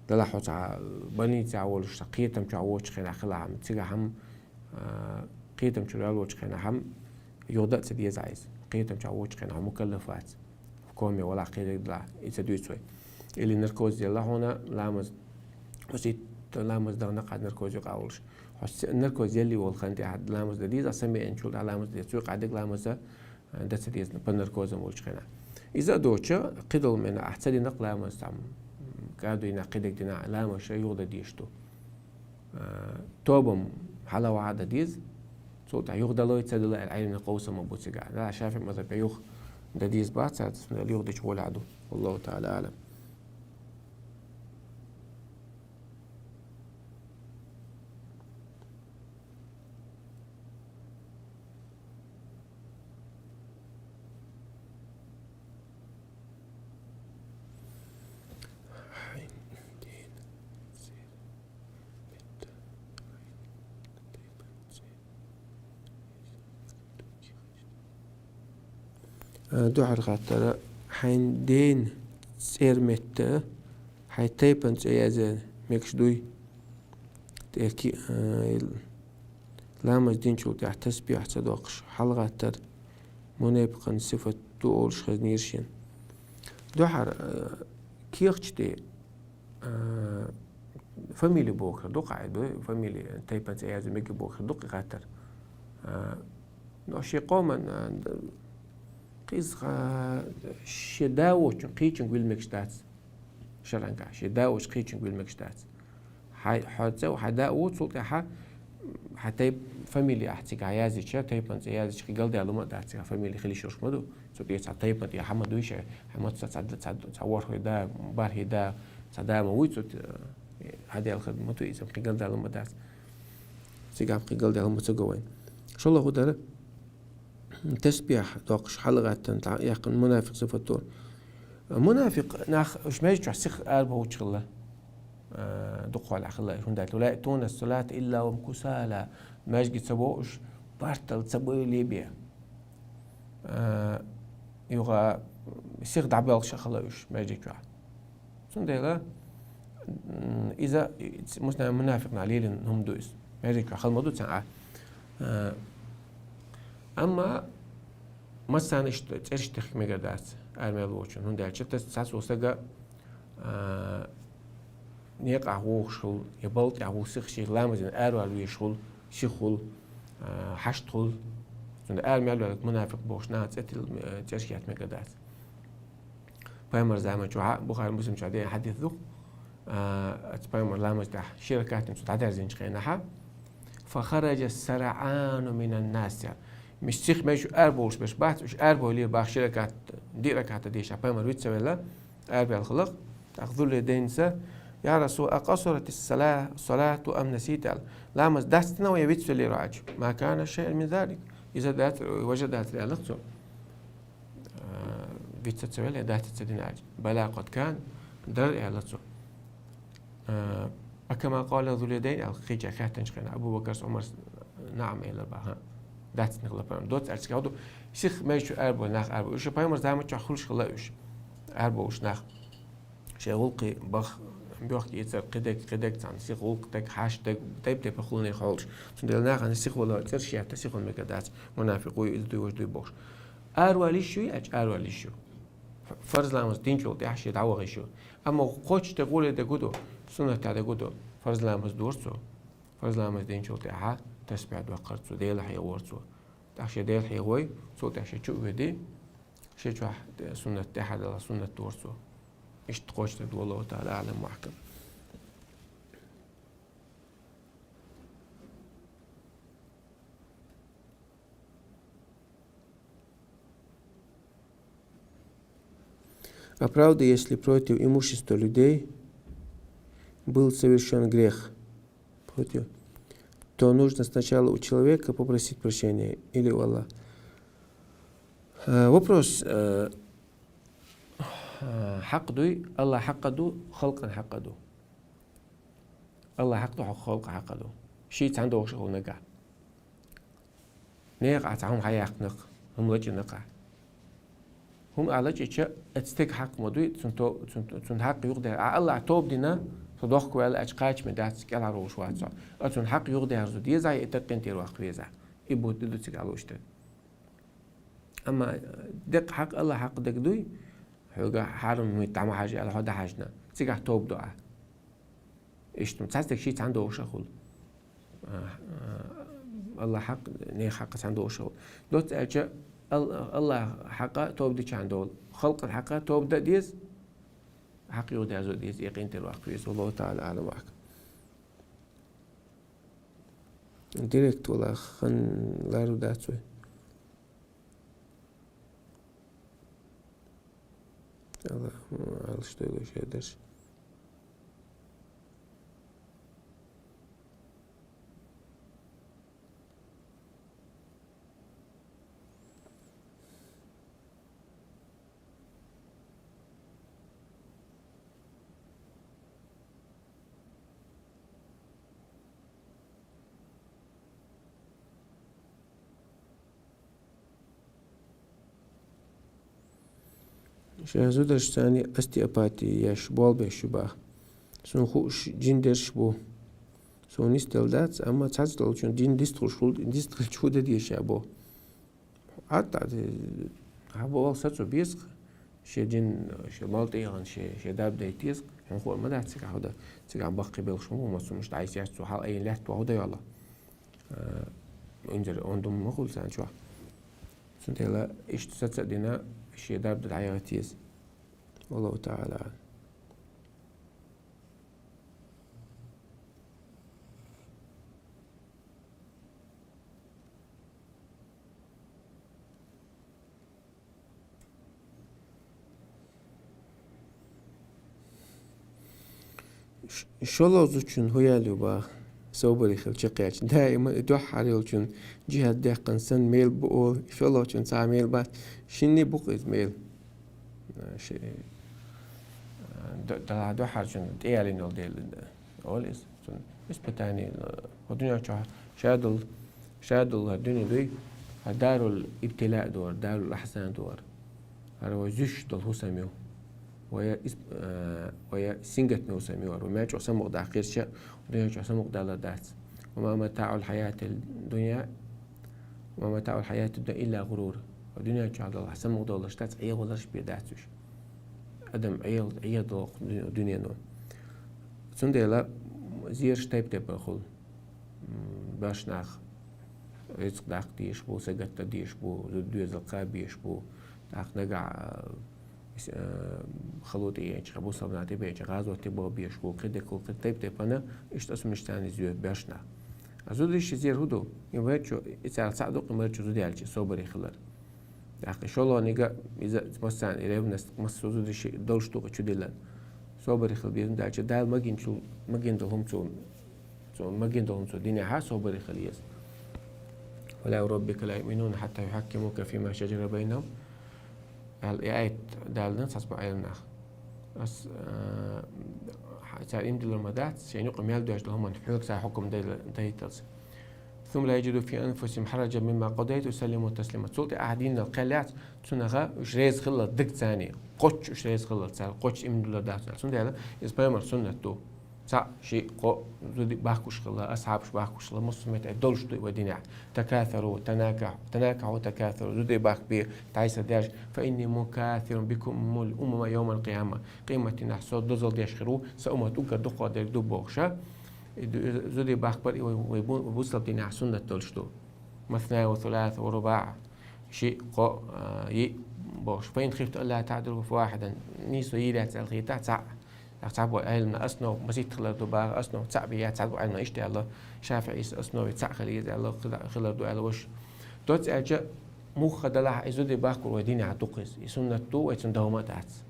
делахь хьо цхьа больницехь волуш, цхьа кхетам чохь воцучу хенахь хилахь-м, цигахь-м, а, кхетам чуьра ваьлла волчу хенахь-м, юха дан а ца деза хьайца. Кхетам чохь воцучу хенахь хьо мукаллаф вац. В коме валахь, кхидерг делахь, и ца дуьйцу вай. Или наркоз елла хьуна, ламаз, хьо сийтта ламаз дахана, кхузахь наркоз юкъа волуш. Хьо с-, наркоз елли волу хан тӀехь ламаз дан деза, ахь самеанчул тӀехь ламаз дан деза, цу юкъа дерг ламаз дан ца деза, под наркозом волчу хенахь. Иза а доцуш, кхидолу мена ахь ца дина-кх ламаз, там, кӀадуйна, кхидерг дина, ламазаш юха дан дезаш ду. А, тобам хьала ваха дан деза, цул тӀаьхьа юха далой, ца далой аьлла, Ӏилманан къовсам бу цигахь. Делахь ШафиӀи мазхӀабехь юха дан деза бац, цундела юха дича гӀолехь ду. Валлаху таӀала аӀлам. Э, духьал хаттар: хьайн ден цӀера метта, хьай тайпан цӀе язъян мегаш дуй? ТӀехьа, э, ламаз динчул тӀехьа тасбихь ца доаккхаш хьалгӀаттар мунепикъан сифат ду олуш хезнера шена. Духьал, э, кехаташ тӀе, э, фамили бохар ду-кх, хьай ду, фамили, тайпан цӀе язъян мегий бохар ду-кх и хаттар. Э, но шен къоман, э, д-, кхиза, э, шен да воцчун кхечуьнга вилла мегаш дац. ШарӀангахь шен да воцчун кхечуьнга вилла мегаш дац. Хьай, хьо цӀе, хьай да ву, цул тӀаьхьа хьай тайп-, фамили ахь цигахь язйича, тайпан цӀе язйича, кхин галдаьлла хӀума а дац цигахь, фамили хила йиш йолуш ма ду. Цу тӀе цхьа тайпан тӀе хӀама дуй ша, хьай ма ца, ца, ца, ца ворхӀе да, бархӀе да, цхьа да ма вуй цу тӀе, э, хьадаьлла хӀама ма ду иза, кхин галдаьлла хӀума дац. Цигахь кхин галдаьлла хӀума ца го вайна. ШолгӀа хӀу дара, тасбихь доаккхаш хьалгӀаттар тӀехь яьккхина мунафикъ сифат ду. Мунафикъ нах уьш маьждиг чохь сиха арабовлуш хилла, э, дукхахьолахь хилла, хӀунда аьлча: «لا يأتون الصلاة إلا وهم كسالى». Маьждиге ца бо уьш, бартал ца бовлий бен. Э, юха сиха дӀабоьлхуш а хилла уьш маьждиг чохь. Цундела, м, иза, и, ц-, мусна-, мунафикъ наха лелийна хӀума ду иза. Маьждиг чохь хала ма ду царна Ӏа. Э, амма массарна иштта цӀераш тахка мегар дац, ара мел воцчунна. ХӀунда аьлча тас цхьацца стага, э, некъахь вогӀуш хуьлу, я балла тӀехь ву сиха, шен ламазна аравала везаш хуьлу, сиха хуьлу, э, хьашт хуьлу. Цундела ара мел ваьлларг мунафикъ бохуш наха цӀе тилла, э, цӀераш етта мегар дац. Пайхамар заман чохь, Бухари, Муслим чохь деана хьадис ду, а, оцу пайхамар ламаз тӀехь ши ракаъат цо дӀадаьрзинчу хенахь: «فخرج السرعان من الناس». Миш сиха мегаш арабовлуш берш бац, уьш арабовлийра боху ши ракаъат, диъ ракаъат дийшина пайхамар виц ца велла, арабаьлла хилла. ТӀаккха Зуллидайнас: «يا رسول، أقصرت الصلاة، الصلاة أم نسيت؟» аьлла. Ламаз дацдина вай, я виц велира аьлча? «ما كان شيئا من ذلك». Иза дац, важа дац, аьлла цо. А, виц ца велла, дац ца дина аьлча. «بلى قد كان», дара, аьлла цо. А, «أكما قال ذو اليدين؟» аьлла кхечаьрга хаьттинчу хенахь, Абу Бакарс, Ӏумарс: «نعم», элира боху, хӀа. Дацдина хилла пайхамар. Доцца аьлча кхин хӀун ду? Сиха мегаш чу арабовла нах арабовла. Уьш пайхамар заман чохь хуьлуш хилла уьш. Арабовлуш нах. Шайн гӀуллакхе баха, боьхка эцар, кхидерг, кхидерг цхьаьна, сиха гӀуллакх дерг, хьашт дерг, тайп-тайпана хуьлу нах хьолуш. Цундела нахана сиха вала цӀераш етта сиха вала мегар дац, мунафикъ вуй, иза дуй, важа дуй бохуш. Аравала йиш юй аьлча, аравала йиш ю. Ф-, фарз ламаз динчул тӀаьхьа шен дӀаваха йиш ю. Амма кхоччуш тӀе гӀоле дерг хӀун ду, суннатехь дерг хӀун ду, фарз ламаз дора цо. Фарз ламаз динчул тӀаьхьа тасбихь доккхура цо, Дела хьехавора цо. ТӀаккха шен Дела хьехавой, цул тӀаьхьа шен чу а ведий, шен чохь суннат тӀаьхьа дала суннат дора цо. Иштта кхоччуш дерг ду, والله تعالى أعلم وأحكم. А правда, если против имущества людей был совершён грех, против, то нужно сначала у человека попросить прощения или у Аллаха? Э, вопрос, э, э, хьакъ дуй, Аллахьан хьакъ а ду, халкъан хьакъ а ду. Аллахьан хьакъ ду, халкъан хьакъ а ду. Ши цхьаьна догӀуш а хуьлу нагахь. Нехан ахь цхьа хӀума хьаяьккхина-кх, хӀума лачкъийна-кх ахь. ХӀума ахь лачкъийча, оцу стеган хьакъ ма дуй, цуьнан то-, цуьнан, цуьнан хьакъ юхадерзар. Ахь Аллахьа тоба дина, со дохко ваьлла аьлча, кхачаме дац, кӀелхьарволуш вац со. Ткъа цуьнан хьакъ юхадерзар ду, деза хьан и тӀаккха къинтӀера ваккха веза. И бутт ду цига Ӏалуш дерг. Амма деккъа хьакъ, Аллахьан хьакъ дерг дуй, хьоьга хьарам муьтта дӀа ма хьажа аьлла, хьо дӀахьаьжна. Цигахь тоба до ахь. Иштта цхьацца дерг ши цхьаьна догӀуш а хуьлу. А, а, Аллахьан хьакъ, нехан хьакъ цхьаьна догӀуш а хуьлу. Доцца аьлча, Ал-, Аллахьан хьакъа тоба дича хьан долу. Халкъан хьакъа тоба дан а деза, хьакъ юхадерзо а деза, и къинтӀера ваккха веза. والله تعالى أعلم وأحكم. Директ вала хан лару дац вай. Алла, алш дойлуш хӀердарш. Ша зударшца остеопатия еш, болх беш ю бах. Сона хууш жин дерш бу. Сона нисделла дац, амма цхьаццадолчун жин дистхуш хул, дистхилча хӀу де деза ша бо. Атта, хьа бо вал сацо беза-кх, ше жин, ше мал тӀеяхана, ше, ше дарба дайта деза-кх, хьона хуур ма дац цигахь хӀу дан, цигахь баккхий белхаш ма бу, массо муш дӀайса яц цо, хьал айина лаьтта хӀу дан йоалла. А, инзаре онда ма хул царна чохь. Цундела иштта саца а дина, ше дарба дан дӀаяхийта еза. Валлаху таӀала аӀлам. Ш-, шолозучун хӀу ял ю бах, собаре хила чекхъяьлча. Даима и дуьххьара йолчун жихӀад даьккхина санна мел бу олу, шолозучун цхьа мел бац, шинне бу-кх иза мел. Ши-, д-, дала дуьххьарчун тӀеялийна йолу дела, олу иза. Цунна испытание, хӀу дуьнен чохь шадолу, шадолу хӀара дуьне дуй, хӀара дарул ибтила а дора, дарул ахзан дора. ХӀара вай зуьйш долу хӀусам ю. Вай ис-, а, вай сингаттаме хӀусам ю хӀара. Вай мел чӀогӀа самукъа даккха хезча, хӀу дуьнен чохь самукъа далар дац. Ва ма матаӀул хьаятид дунья, ва ма матаӀул хьаятид дунья илла гӀурур. ХӀу дуьнен чохь долу самукъа долуш дац, Ӏехаваларш бен дац уьш. Адам Ӏел-, Ӏедо дуьнено. Цундела зераш тайп-тайпана хуьлу. М, баш нах рицкъ даккха дезаш бу, сагатдан дезаш бу, зуда доьзал кхаба безаш бу, тӀаккха нагахь, а, ис-, а, хало тӀееанча, бусалба нах тӀебеанча, гӀазот тӀебаха безаш бу, кхидерг хӀу, кхин тайп-тайпана, иштта асманаш царна иза йоьду баш нах. А зударий ши зер хӀу ду? И марчо, и царах цхьаъ ду-кх, и марчо зуда яьлча, собаре хилар. ТӀаккха и шолгӀаниг а, иза массарна и ревность, массо а зударий ши долуш ду-кх чудиллина. Собаре хила беза, хӀунда аьлча Дала магийначул, магийна долу хӀума цо, цо магийна долу хӀума цо динехь а собаре хила еза. «Фала ва раббика ла юъминуна хьатта юхьаккимука фима шаджара байнахум», аьлла, и аят далийна цхьацца бу Ӏеламнаха. Ас, а, хьа-, цара иман диллар ма дац, шайна юкъа мел доьжна долу хӀуманна хьоьга цара хьукам дайла-, дайталц. «Сумма ла яджиду фи анфусихим хьараджан мимма къадайта ва юсаллиму таслима». Цул тӀаьхьа дийнал кхел яц, цунах уьш реза хилла даг царний, кхоччуш уьш реза хилла цара, кхоччуш иман диллар дац аьлла. Цундела иза пайхамар суннат ду. Цхьаъ, шиъ, кхоъ, зуда бахкуш хилла, асхьабаш бахкуш хилла, массо а меттехь долуш ду и вай динехь. «Такасару, танакахьу, танакахьу, такасару». Зуда бахка бе, дӀасадаржа. «Фа инни мукасирун бикумул умама йовмал къияма». Къематдийнахь со дозалла деш хир ву, сан уммат уггар дукхахдерг ду бохуш, а? И ду-, зуда бахка бар и вай, вай бу-, бусалба динехь суннат долуш ду. «Масна ва суласа ва рубаъ». Шиъ, кхоъ, а, йиъ бохуш. «Фа ин хифтум алла таъдилу фа вахьидан». Нийсо йийр яц аьлла хетахь, цхьаъ. Цхьаболу Ӏеламнаха основа масийтта хилар ду баха, основа цхьаъ бен яц, цхьаболу Ӏеламнаха иштта аьлла, ШафиӀис основа цхьаъ хила еза аьлла, хила-, хилар ду аьлла ваша. Доцца аьлча, муха далахь а, и зуда бахкар вай динехь ду-кх иза. И суннат ду, вай цунна довма а дац.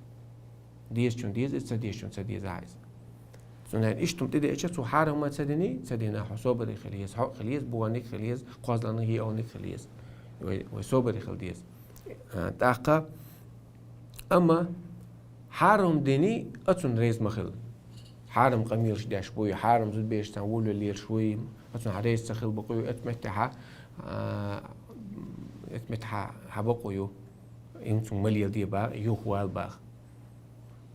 Дезачунна деза иза, ца дезачунна ца деза а иза. Цундела иштта хӀума тӀедеъча, цо хьарам а ца дини, ца дина, хьо собаре хила еза, хьо а хила еза, бохург хила еза, кхозлагӀниг, йоьалгӀаниг хила еза. Вай, вай собаре хила деза. А, тӀаккха, амма хьарам дини, оцунна реза ма хила. Хьарам къамелаш деш буй, хьарам зудабераш царна волавелла лелаш вуй, оцунна хьан реза ца хила бакъо ю, оцу меттехь, а, оцу меттехь хьан бакъо ю. Ин цунна ма леладе баха, юха вала баха.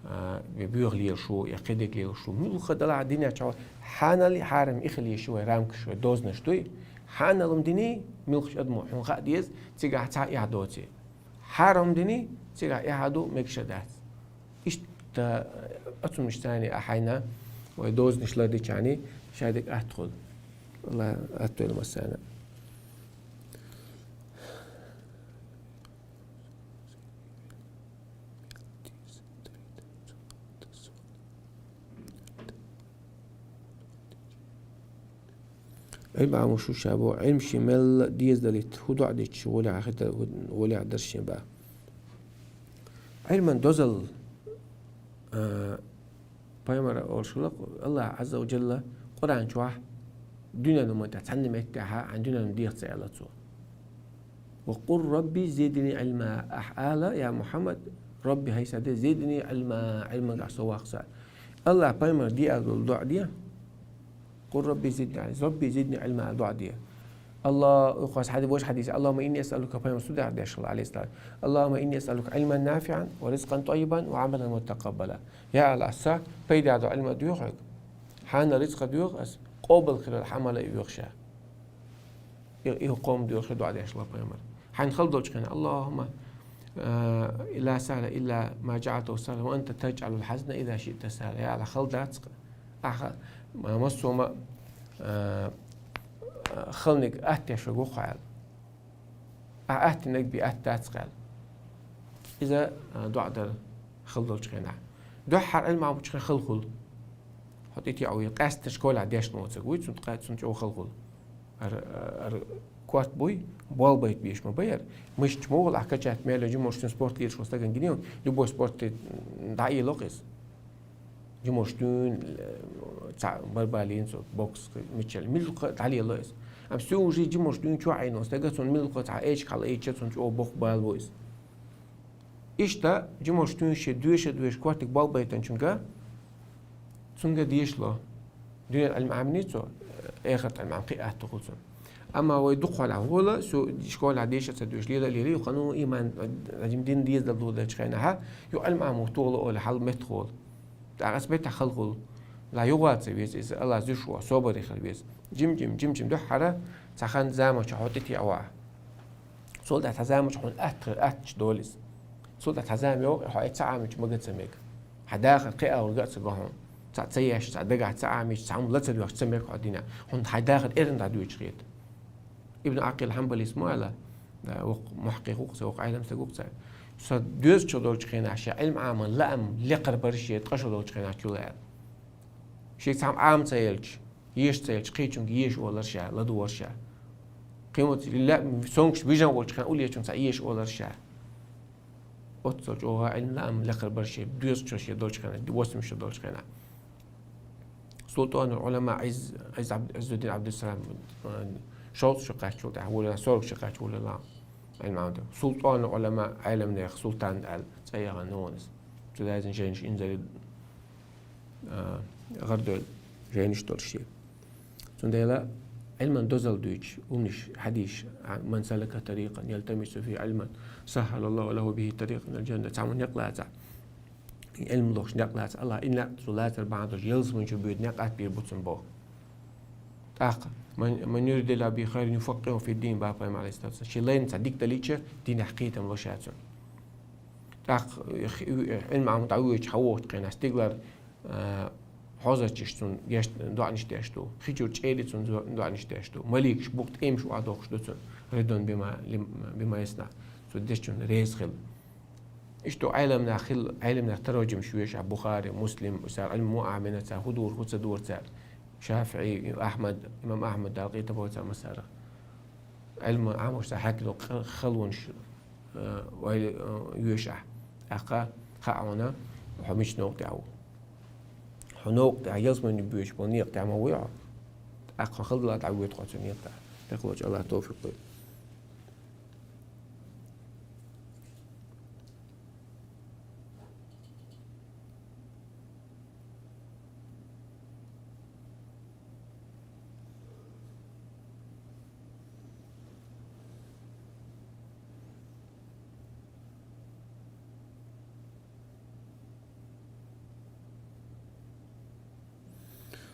А, я боьха лелаш ву, я кхидерг лелаш ву. Муьлхха далахь а динехь чохь хьанал а, хьарам а и хила еза вай рамкаш, вай дозанаш дуй. Хьанал хӀума дини, муьлххачу адамо хьуна хаа деза, цигахь цхьа эхь доций. Хьарам дини, цигахь эхь а ду, мегаш а дац. Иштта оцунаш царний а хьайна, вай дозанаш лардичарний, шадерг атта хуьлу. Аллах атта дойла массарна. Ӏилма Ӏамош ву ша боху, Ӏилма шен мелла а деза далийта, хӀун доӀа дича, гӀолехь хи-, гӀолехь дара шен баха. Ӏилман дозалла, а, пайхамара олуш хилла, Аллах Ӏазза ва Джалла Къуръан чохь дуьненан хӀуманна тӀехь цхьанна меттехь а, хьайн дуьненан хӀума деха ца аьлла цо. «Ва къул Рабби зидни Ӏилма». Ахь ала, я Мухьаммад, Рабби, хӀай сан Де, зидни Ӏилма, Ӏилманга со ваккха со. Аллах пайхамар де аьлла долу доӀа де. «Къул Рабби зидни Ӏилма», Рабби зидни Ӏилма аьлла доӀа де. Аллах, хас хьади-, баш хьадис, «اللهم إني أسألك», пайхамар су деш хилла, алейхиссалам. «اللهم إني أسألك علما نافعا ورزقا طيبا وعملا متقبلا». Я Аллах, са пайда долу Ӏилма доьху хьоьга. Хьанна рицкъа доьху ас, къобал хилла Ӏамал а йоьху ша. И, и къом доьху дуӀа деш хилла пайхамар. Хьайн хала долчу хенахь, «اللهم لا سهل إلا ما جعلته سهلا وأنت تجعل الحزن إذا شئت سهلا». Я Аллах, хала дац, ахьа, массо а, а, халаниг атта деш ву хьо аьлла. Ахьа аттаниг бен атта дац аьлла. Иза, а, дуӀа дара хала долчу хенахь. Дуьххьара Ӏилма Ӏамочу хенахь хала хуьлу. Хьо тӀе теӀуй, къаьстина школехь дешна воцург вуй, цунна ткъа, цунна чӀогӀа хала хуьлу. Ара, ара корта буй, болх байта безаш ма бай ара. Мышцаш ма волу ахь качать мел, жимчохь дуьйна спорт лелаш волу стагана гинехь, любой спорт дӀаэло иза. Жимчохь дуьйна, э, цхьаъ борьба лелийна цо, бокс, миччал, муьлхха а дӀалело иза. Амма суьйжий жимчохь дуьйна чохь Ӏийна волу стага, цунна муьлхха а цхьа эчиг хьалаайча, цунна чӀогӀа боккха бала бу иза. Иштта, жимчохь дуьйна шен доьша а доьшуш, кортиг болх байтина цуьнга, цуьнга дешало. Дуьненан Ӏилма Ӏамийна цо, эхартан Ӏилма Ӏама кхин а атта хуьлу цунна. Амма вай дукхахьолахь волу, со школехь деша а ца доьшуш, лела а лелий, юха, ну, иман, дин деза дала духу делчу хенахь, юха Ӏилма Ӏама тухула олу, хьал меттахула. ТӀаккха аса меттахь хала хуьлу. Ла юха а ца веза иза, Аллах зуьйш ву, собаре хила веза. Жим-жим, жим-жим дуьххьара, цхьа хан заманчохь хьо тӀе теӀа ваха. Цул тӀаьхьа цхьа заманчохь хьуна атта хир, аттачу долу иза. Цул тӀаьхьа цхьа зама йогӀу, хьо и ца Ӏамийча мага а ца мега. Хьан дахар кхиа а вара га а ца го хьуна. Цхьаъ ца еш, цхьаъ дагахь ца Ӏамийча, цхьа хӀума ла ца доьхча ца мега хьо динехь. ХӀунда хьайн дахар эрна дӀадоьдуш хета. Ибн Ӏакъил Хьанбалис ма аьлла, да, воккха мухьаккъикъ ву-кх цо, воккха Ӏелам стаг ву-кх цо. Со доьзачух долчу хенахь шен Ӏилма Ӏаман лаам лекхар бара шен ткъа шо долчу хенахь чула аьлла. Шега цхьа хӀума Ӏама ца елча, еша ца елча, кхечуьнга еша олура ша, ладугӀура ша. Кхин вац, лаам, сонгаш вижна волчу хенахь уллечуьнга цхьа еша олура ша. Оццул чӀогӀа Ӏилма лаам лекхар бара шен доьзачух шен долчу хенахь, восемьдесят долчу хенахь. Султанул Ӏулама Ӏиз-, Ӏиз Ӏабд-, Ӏиззуддин Ӏабдуссалам, э, шовзткъа шо кхаьччул тӀаьхьа волавелла, сорок шо кхаьчча волавелла Ӏилма Ӏамда. Султанул Ӏулама, Ӏеламнех султан аьлла цӀе яхана ву иза. Цу дайзина жайнаш инзаре, э, гӀардойла жайнаш долуш шен. Цундела Ӏилман дозалла дуьйцу, умниш, хьадисаш, а, «من سلك طريقا يلتمس فيه علما سهل الله له به طريقا إلى الجنة», цхьамма некъ лацахь. Ӏилма лохуш некъ лаца Аллах, и некъ цо лацар бахьана долуш ялсамани чу боьду некъ атта бийр бу цунна боху. ТӀаккха: «من، من يرد الله به خيرا يفقهه في الدين», боху пайхамар, алейхиссалату вассалам. Шен лайна цхьа дика далийча, динехь кхетам ло ша цунна. ТӀаккха Ӏилма Ӏама дӀавоьдуш хьан вохучу хенахь стигалара, а, хьозарчаш цунна гечдеш, доӀанаш деш ду, хи чуьра чӀерий цунна до-, доӀанаш деш ду, маликаш букъ тӀемаш охьадоккхуш ду цунна, رضا بما، بما يصنع, цо дечунна реза хила. Иштта Ӏеламнех хила, Ӏеламнех тароджимаш веш, а, Бухари, Муслим, цара Ӏилма муха Ӏамийна цара, хӀун дора, хӀун ца дора цара. ШафиӀи, Ахьмад, имам Ахьмад, Далла къинтӀера бойла цара массарах. Ӏилма Ӏамош цара хьаькхна долу кх-, халонаш, э, вай, э, веш ахь. ТӀаккха хаьа хьуна, хьо мича новкъа тӀехь ву. Хьо новкъа тӀехь ялсамани боьдуш болу некъа тӀехь ма вуй хьо. ТӀаккха хьо хала дала дӀавоьду хьо цу некъа тӀехь. Декъалчу Аллах тавфикъ лойла.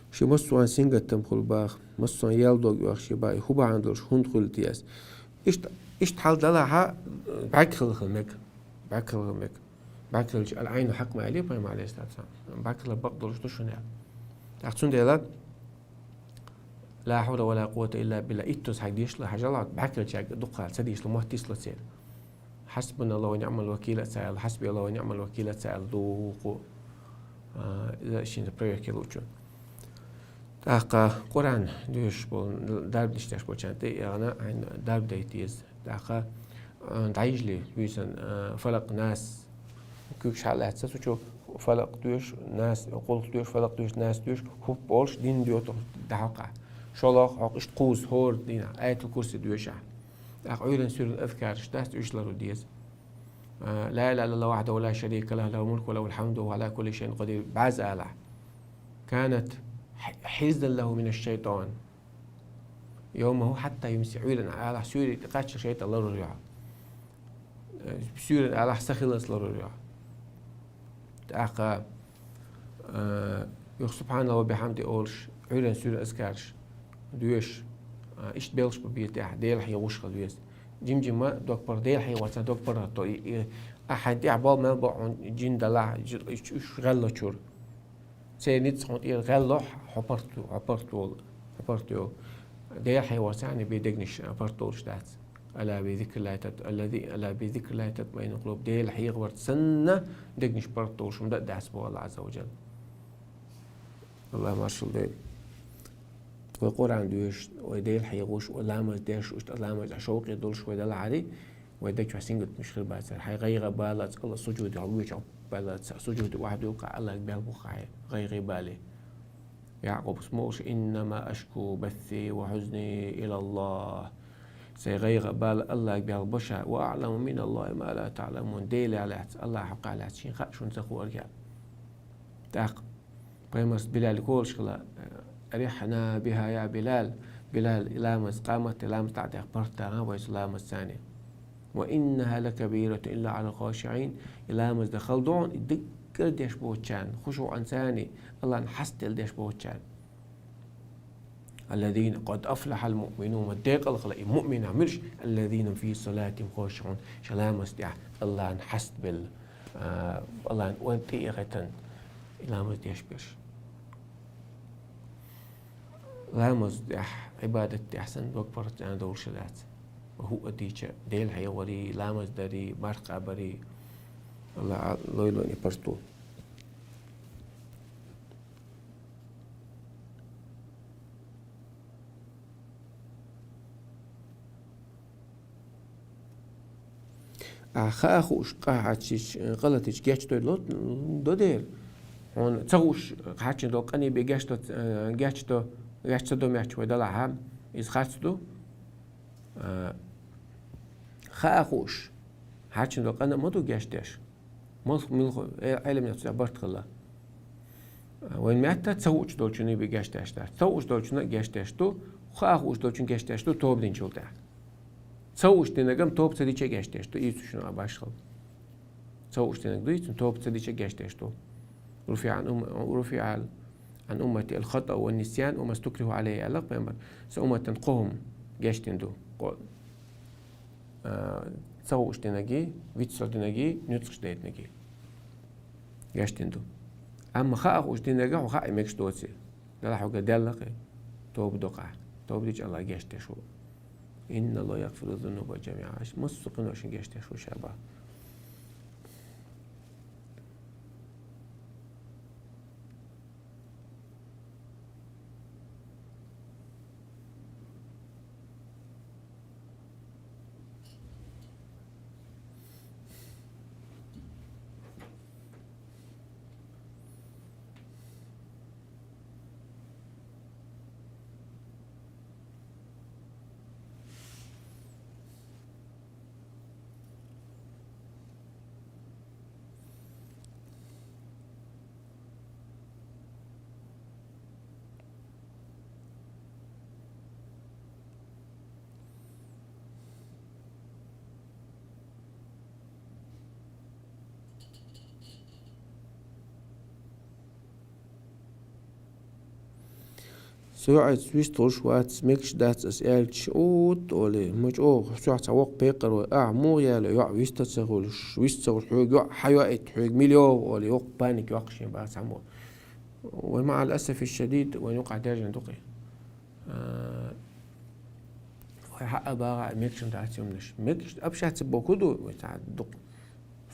Шен массо а сингаттам хуьлу баха, массо а ял дог оьхуш шен баха, и хӀун бахьана долуш, хӀунда хуьлу те ас? Иштта, иштта хьал далахьа, бӀаьрг хила хила мега. БӀаьрг хила хила мега. БӀаьрг хилча, ал-Ӏайну хьакъ ма аьллий пайхамар, алейхиссалату вассалам. БӀаьрг хила бакъ долуш ду шуна аьлла. ТӀаккха цундела, لا حول ولا قوة إلا بالله. Иттаза хьайга дешалла хьажал, бӀаьрг хилчаьрга дукха ца дешалла, мотт йисало церан. حسبنا الله ونعم الوكيل а ца аьлла, حسبي الله ونعم الوكيل а ца аьлла, дукха, а, иза шен проверка лучу. ТӀаккха Къуръан доьшуш болу, дарба деш болчарна тӀе а яхана, хьайна дарба дайта деза. ТӀаккха, а, дӀайижале, буьйсан, а, Фалакъ, Нас, куьйгаш хьа а лаьцна, цу чу Фалакъ доьшу, Нас, гӀуллакх доьшу, Фалакъ доьшу, Нас доьшу, хӀуп болуш, дин доьху дӀахьокхахь. ШолгӀа хьокху иштта кхузза, хӀора дийнахь, Аятул Курси доьшахь. ТӀаккха Ӏуьйранна суьйранна азкараш дац, уьш лару деза. А, لا إله إلا الله وحده لا شريك له، له الملك وله الحمد وهو على كل شيء قدير. БӀаьзза алахь. كانت حرزا له من الشيطان. يومه حتى يمسي, Ӏуйран алахь суьйре тӀекхаччалца шайтӀа ларар ю хьо. Суьйран алахь са хилалца ларар ю хьо. ТӀаккха, а, юха سبحان الله وبحمده олуш, Ӏуьйран суьйран азкараш доьшуш, а, иштта белхаш бан беза тӀехь, Дела хьехош хила веза. Жим-жима дог пар-, Дела хьехорца дог паргӀато, и, и, а хьайн тӀехь бал мел бо хьуна жин далахь, жи-, уьш, уьш гӀеллачуьра. Церан ницкъ хьуна тӀера гӀелло хьо паргӀат, хьо паргӀат волу, хьо паргӀат йолу. Дела хьехорца бен дегнаш паргӀат долуш дац. ألا بذكر الله تط-, الذي, ألا بذكر الله تطمئن القلوب. Дела хьехорца санна дегнаш паргӀат долуш хӀума дан а дац боху АллахӀ Ӏазза ва Жалла. АллахӀ маршалла дойла. Вай Къуръан доьшуш, вай Дела хьехош, вай ламаз деш, иштта ламаза шовкъе долуш вай далахьара, вай даг чохь сингаттамаш хир бацара. Хьайн гӀайгӀа-бала цкъа а сужуде хьо воьдуш бала, сужуде охьадуьллу-кх, АллахӀе белхабо-кх хьайн гӀайгӀа-бала. Якъубас ма олуш: إنما أشكو بثي وحزني إلى الله. Сайн гӀайгӀа-бала АллахӀе белхабо ша, وأعلم من الله ما لا تعلمون. Делах лаьцна, АллахӀах лаьцна шена хаьа шуна ца хуур а. ТӀаккха Пайхамарс Билале олуш хилла: أرحنا بها يا بلال. Билал, и ламаз, къамат, и ламаз дӀа а даьхна, паргӀат дагӀа вай цу ламазца. وإنها لكبيرة إلا على الخاشعين. И ламаз дан хала ду хьуна, и даггара деш боцучарна, хушуӀанца, АллахӀна хьастаделла деш боцучарна. الذين, قد أفلح المؤمنون, декъала хилла и муъминаш муьлш, الذين هم في صلاتهم خاشعون, шайн ламаз тӀехь АллахӀна хьастабелла, а, АллахӀна ойла тӀе а хӀиттина, и ламаз деш берш. Ламаз тӀехь, Ӏибадат тӀехь санна дог паргӀат цӀена долуш дац. ХӀуъа дийча, Дела хьехорий, ламаз дарий, марха къа барий, АллахӀа лойла и паргӀато. Ахьа хаа хууш, къа хьаьччича, къа латича гечдой ло-, до дера. Хьуна ца хууш, хьаьчна долу къане бен гечдо, э, гечдо, геч ца до моьттуш вай далахьа, иза харц ду. Э, хаа хууш, хьаьчна долу къа а ма ду гечдеш. Муьлх-, муьлхха, э, Ӏеламнех цу тӀехь барт хилла. Вайн метта ца хууш долчунна бен гечдеш дац. Ца хууш долчунна гечдеш ду, хаа хууш долчунна гечдеш ду, тоба динчул тӀаьхьа. Ца хууш динарг-м тоба ца дича гечдеш ду, иза шуна башхалла. Ца хууш динарг ду, иза тоба ца дича гечдеш ду. رفع عن أم-، رفع عن أمتي الخطأ والنسيان وما استكرهوا عليه, аьлла пайхамар. Сан умматан кхо хӀума гечдина ду. Кхо-, а, ца хууш динаргий, вицлуш динаргий, нуьцкъаш дайтинаргий. Гечдина ду. Амма хаа хууш динарг хьуна хаьа, и мегаш доций. Далахь хьоьга даьлла-кх и. Тоба до-кх ахь. Тоба дича АллахӀ гечдеш ву. إن الله يغفر الذنوب جميعا. Массо а къиношна гечдеш ву ша боху. Со йоӀаца вистхуьлуш вац, мегаш дац ас аьлча, ут, олий, ма чӀогӀа, сох цхьа воккха пекъар вай, ахьа муха яьлла, йоӀ вист ца хуьлуш, вист ца хуьлуш, хьоьга йоӀ хьайоуьйту, хьоьга миллион, олий, воккха паника йоккхуш бац хьан мо. Вай, مع الأسف الشديد, вайн юкъахь даьржина ду-кх и. А, вай хьаа багӀа мегаш дац юмнаш. Мегаш, общаться бохург ду, вай цхьа дукха.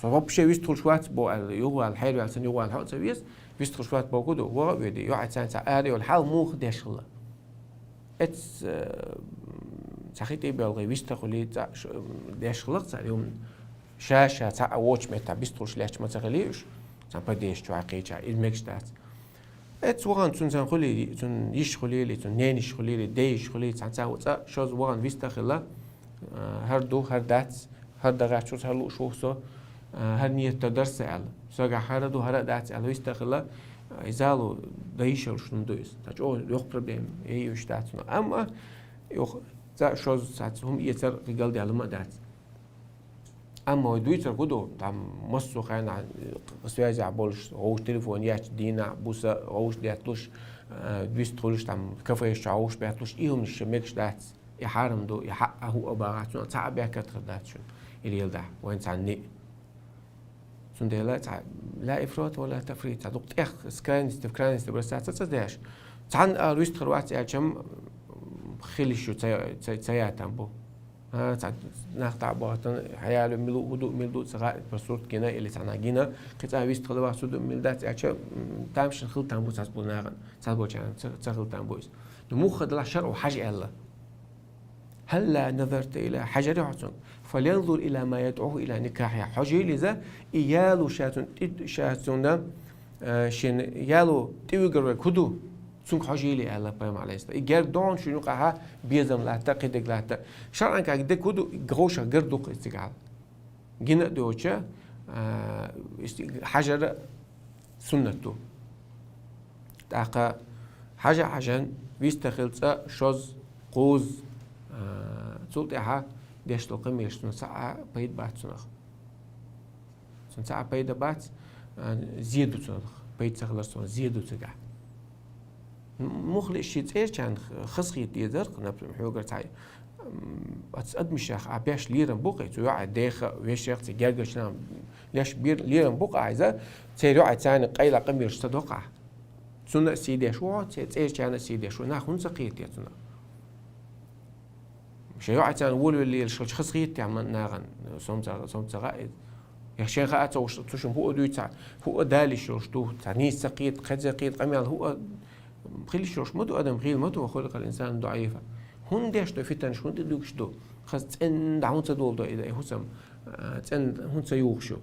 Со вообще вистхуьлуш вац боху аьлла, юхавала, хьерваьлла санна юхавала хьо а ца веза, вистхуьлуш вац бохург ду, ваха а ведий, йоӀаца цхьа ара йолу хьал муха деш хилла. Эц, э, цхьа хи тӀе а боьлхий, вист хуьлий, цхьа ш-, деш хилла-кх цара юмна. Ша-ша цхьа а вочу меттахь вистхуьлуш лаьтташ ма ца хилий уьш, цхьана подъезд чохь кхечахь, иза мегаш дац. Эццахь вахана цуьнан цхьана хуьлийла, цуьнан йиша хуьлийла, цуьнан ненайиша хуьлийла, дейиша хуьлийла, цхьана цхьа ву цкъа шозза вахана вист хилла, а, хӀара ду, хӀара дац, хӀара дан гӀерташ ву, хӀара лууш ву со, а, хӀара нийят дан дара сан аьлла. Сагахь хӀара ду, хӀара а дац аьлла, вист хилла, а, и зало дан йиш йолуш хӀума ду иза. Цхьа чӀогӀа йоккха проблема, ей, уьш дац. Амма Юха цхьа шозза цхьацца хӀума эцар кхы галдаьлла ма дац. Амма вай дуьйцург хӀу ду, там массо а хенахь связехь болуш, вовшашца телефон етташ, дийнахь, буса вовшашца детталуш, а, вистхуьлуш, там кафеш чохь вовшашца бетталуш, и хӀуманаш мегаш дац. И хьарам ду, и хьаъа хӀуъа багӀахь, цунах цхьа а бехкат хир дац шуна. И леладахь, вайн цхьанна ниъ. Цундела цхьа ла ифрат ва ла тафрит, цхьа дукха тӀех с крайности в крайности бросаться ца деш. Цхьанна ала вистхир вац аьлча-м, хила йиш ю ца, ца, ца ян там бу. А, цхьа нах дӀа а бахийтина, хьаяло мила ву, хӀу ду, мила ду, ца хаьа, про сурт гина или цхьанна гина, кхин цхьа вистхила вац, хӀу ду, мила дац аьлча, м, тамашийна хила там бу цхьаболу нахана, цхьаболчарна ца, ца хила там бу иза. Ну, муха делахь шарӀо хьажа аьлла. هلا نظرت إلى, хьажарий хьо цунга? فلينظر إلى ما يدعوه إلى نكاحها. Хьожийла иза, и яло ша цунна тӀе, ша цунна, э, шен яло тӀе вигар верг хӀу ду? Цунга хьожийла аьлла пайхамар, алейхиссалам. И герга догӀу шуна юкъахь безам латта, кхидерг латта. ШарӀан кӀаьнках дерг хӀу ду, вовшах гар ду-кх иза цигахь. Гина а доцуш, а, иштта хьажар суннат ду. ТӀаккха хьажа-хьажан, вистхила цкъа, шозза, кхузза, а, цул тӀаьхьа деш долу къамелаш цунах цхьа а пайда бац цунах. Цунах цхьа а пайда бац, а, зе ду цунах, пайда ца хилар цунах зе ду цигахь. Муххале а шен цӀерачарна хазахета дезара-кх, например, хьоьгара цхьа, м, оцу адамашах ахь беш лерам бу-кх, цу йоӀе деха а, вешех а, цу гергарчарна леш бер-, лерам бу-кх ахь иза, церан йоӀе царна къайла къамелаш ца до-кх ахь. Цунна а сий деш ву хьо, церан цӀерачарна а сий деш ву. Нах хӀунда ца кхета те цунах? Шен йоӀе царна волавелла лелаш хилча хазахета те нахана, со-м ца, со-м ца хаьа иза. Я шен хаа ца вуш, цу шуна хӀуъа дуьйцу, хӀуъа далийш йолуш ду, цхьа нийса ца кхета, кхин ца кхета къамел хӀуъа хила йиш йолуш ма ду адам, гӀийла ма ду, خلق الإنسان ضعيفا. ХӀунда деш ду фитнаш, хӀунда тӀедуьгуш ду? Хаза цӀенна дӀа хӀунда ца доладо и, и хӀусам, а, цӀенна хӀунда ца юхуш ю?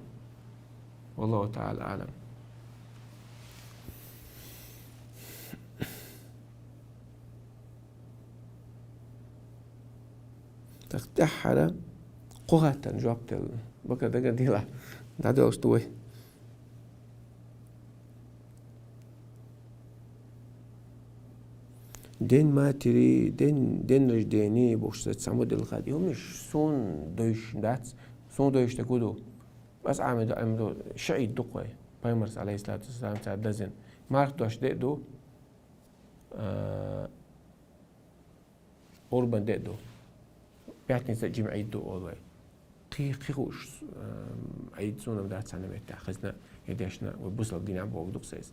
والله تعالى أعلم. ТӀаккха тӀаьххьара кху хаттарна жоп делла. Бакъ дагардела, дӀадоьлхуш ду вай. День матери, день, день рождения бохуш сан цхьа модель хадий. ХӀуманаш суна девзаш дац, суна девзаш дерг хӀу ду? Аса Ӏамийна ду, Ӏамийна ду, ши Ӏийд ду-кх вай. Пайхамарца, алейхиссалату вассалам, цара дазийна. Марха дош де а ду, а, къурбан де а ду. Пятница а, жима Ӏийд ду олу вай. Кхин, кхин хууш, а, Ӏийд суна-м дац цхьана меттехь хезна, я дешна, вай бусалба динехь бохург ду-кх сан иза.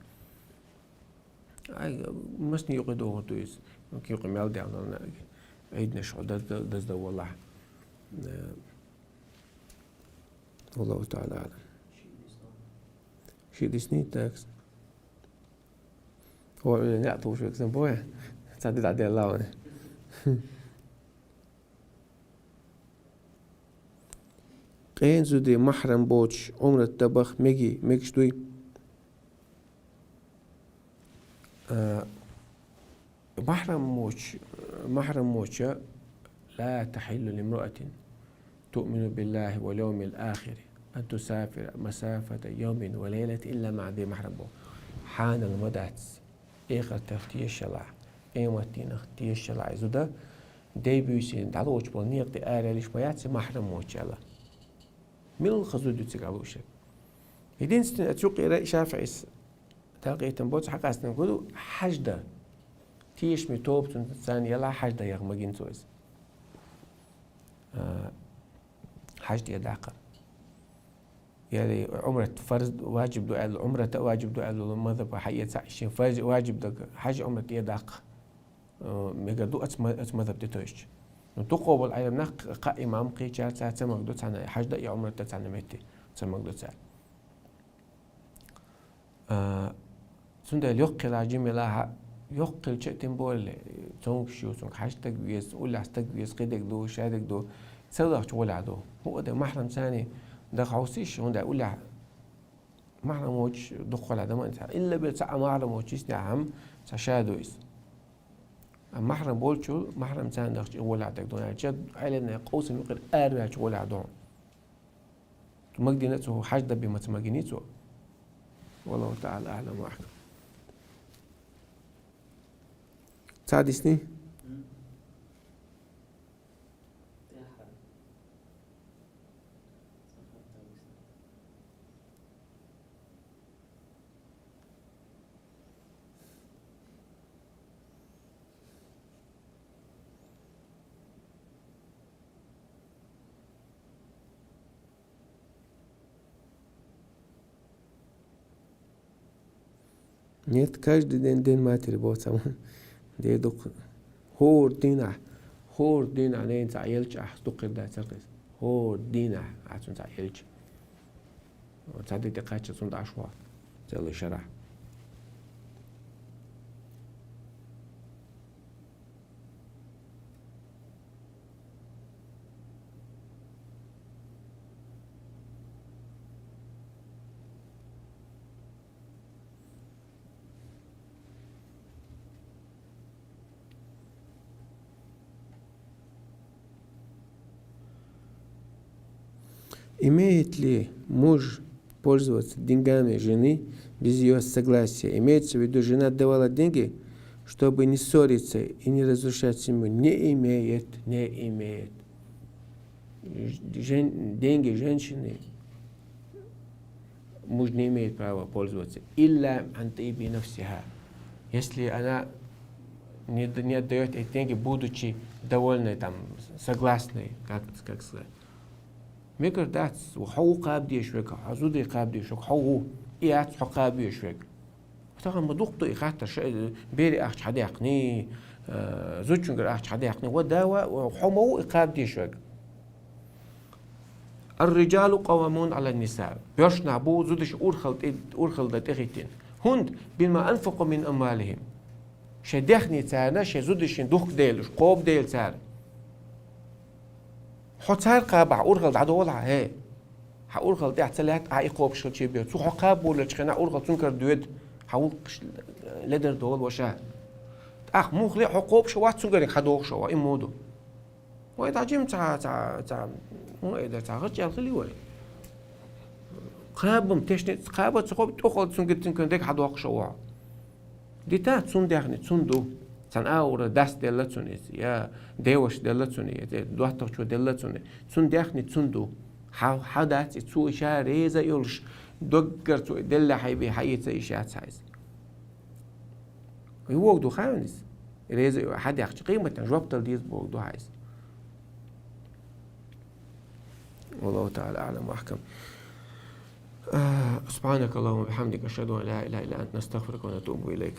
Ай, масане юкъа догӀур ду иза. Ну, кхин юкъа мел даьлла, Ӏийднаш хьо даз-, даз-, даздан валахь. Э, والله تعالى أعلم. Ши дисний такс. О, неӀ товш вексан бой. Цхьа ди дӀаделла ван. Къен зуде махьрам боцуш Ӏумрат дан баха мегий, мегаш дуй? А, махьрам воцуш, махьрам воцуш, لا تحل لامرأة تؤمن بالله واليوم الآخر أن تسافر مسافة يوم وليلة إلا مع ذي محرم боху. Хьанал ма дац, эхартах тешалахь, къематдийнах тешалахь, и зуда дай-буьйсанна дӀалоцуш болу некъа тӀе араяьлла йиш ма яц, и махьрам воцуш аьлла. Муьлхха зуда ю цига луушерг? Единственное, оцу юкъера ШафиӀис Далла къинхетам боцу хьакъастан гур ду хьаж дан. Тешаме тоба цунна царна елахь хьаж дан яха магина цо иза. А, хьаж тӀе даккхар. Яли Ӏумрат фарз, важиб ду аьлла, Ӏумрата а важиб ду аьлла, мазхаба хьаэца, шен фарз, важиб даг хьаж Ӏумрат тӀе даккха. А, мегар ду аца ма-, аца мазхаб тӀе тойшча. Ну, дукхо болу Ӏелам нах кхаа имам кхечара ца, ца магадо царна хьаж дан я Ӏумрат дан царна метте, ца магадо цара. А, цундела йоккха хилахь жима елахь, йоккха хилча а тем более, цомгуш ю, цунга хьаж стаг веза, уллехь стаг веза, кхидерг ду, шадерг ду, ца дахча гӀолехь ду. ХӀуъа де махьрам царний даха хьовсийша, хӀунда аьлча уллехь махьрам воцуш дукха гӀолехь дан ма ца. Илла бен цхьа махьрам воцуш йиснехь хӀама, цхьа ша ду иза. А махьрам болчул, махьрам царна дахча и гӀолехь дерг ду, аьлча, Ӏелам нах къовсам юкъера араваьлча гӀолехь ду. Магадина цо хьаж дан бен ма ца магиний цо. والله تعالى أعلم وأحكم. Цхьа дисний? Нет, каждый день, День матери боху цхьамма. Де дукха. ХӀора дийнахь, хӀора дийнахь ненан цхьа елча ахь дукха хир дацара иза. ХӀора дийнахь ахь цунна цхьа елча. Цхьа де тӀекхаччалц цунна дӀа аш вахь, цӀелла шарахь. Имеет ли муж пользоваться деньгами жены без её согласия? Имеется в виду, жена давала деньги, чтобы не ссориться и не разрушать семью. Не имеет, не имет. Жен-, деньги женщины муж не имеет права пользоваться. Илля ан тиби нафсиха. Если она не д-, не отдаёт эти деньги, будучи довольной, там, согласной, как, как сказать. Мегар дац, хьо ву кхаба дезаш верг, хьо зуда кхаба дезаш верг, хьо ву, и яц хьо кхаба везаш верг. Тахана ма дукха ду и хаттар, ша-, берий ахча хьадаьккхиний, э, зудчунгара ахча хьадаьккхиний, ва да, ва, хьо ма ву и кхаба дезаш верг. Ар-риджалу къаввамуна Ӏала н-ниса. Боьрша нах бу зудаш урхалла тӀе-, урхалла дан тӀехӀиттина. ХӀунда? Бима анфакъу мин амвалихим. Шайн даьхни царна, шайн зудашна духка делаш, кхобаделла цара. Хьо цара кхабахь, урхалла дӀадолахьа, хӀей. Хьан урхалла тӀехь ца лаьтта, ахь и кхобуш хилча бен. Цо хьо кхаба волавелча хенахь урхалла цуьнгара доьду, хьан гӀуллакхаш ледар долу ваша. ТӀаккха муххале а хьо кхобуш а вац, цуьнгарниг хьан дохуш а вац, и муха ду. Вай дӀа жима цхьа, цхьа, цхьа, хӀун эр дара, цхьа гӀарчӀел хили вай. Кхаба-м тешна, кхаба а ца кхобу, тӀехула цуьнга, цуьнга дерг хьан дохуш а вац. Дита цунна даьхни цунна ду. Цхьана агӀора дас делла цунна иза, я деваша делла цунна иза, я доттагӀчо делла цунна иза. Цунна даьхни цунна ду. Хьан, хьан дац и, цо ша реза а йолуш, доггара цо и делла хьайбе, хьаэца йиш яц хьан иза. И вогу ду хаьвна иза. Реза а йо-, хьан даьхча къематан жоп дала деза богу ду хьан иза. والله تعالى أعلم وأحكم. آه، سبحانك اللهم وبحمدك، أشهد أن لا إله إلا أنت، نستغفرك ونتوب إليك.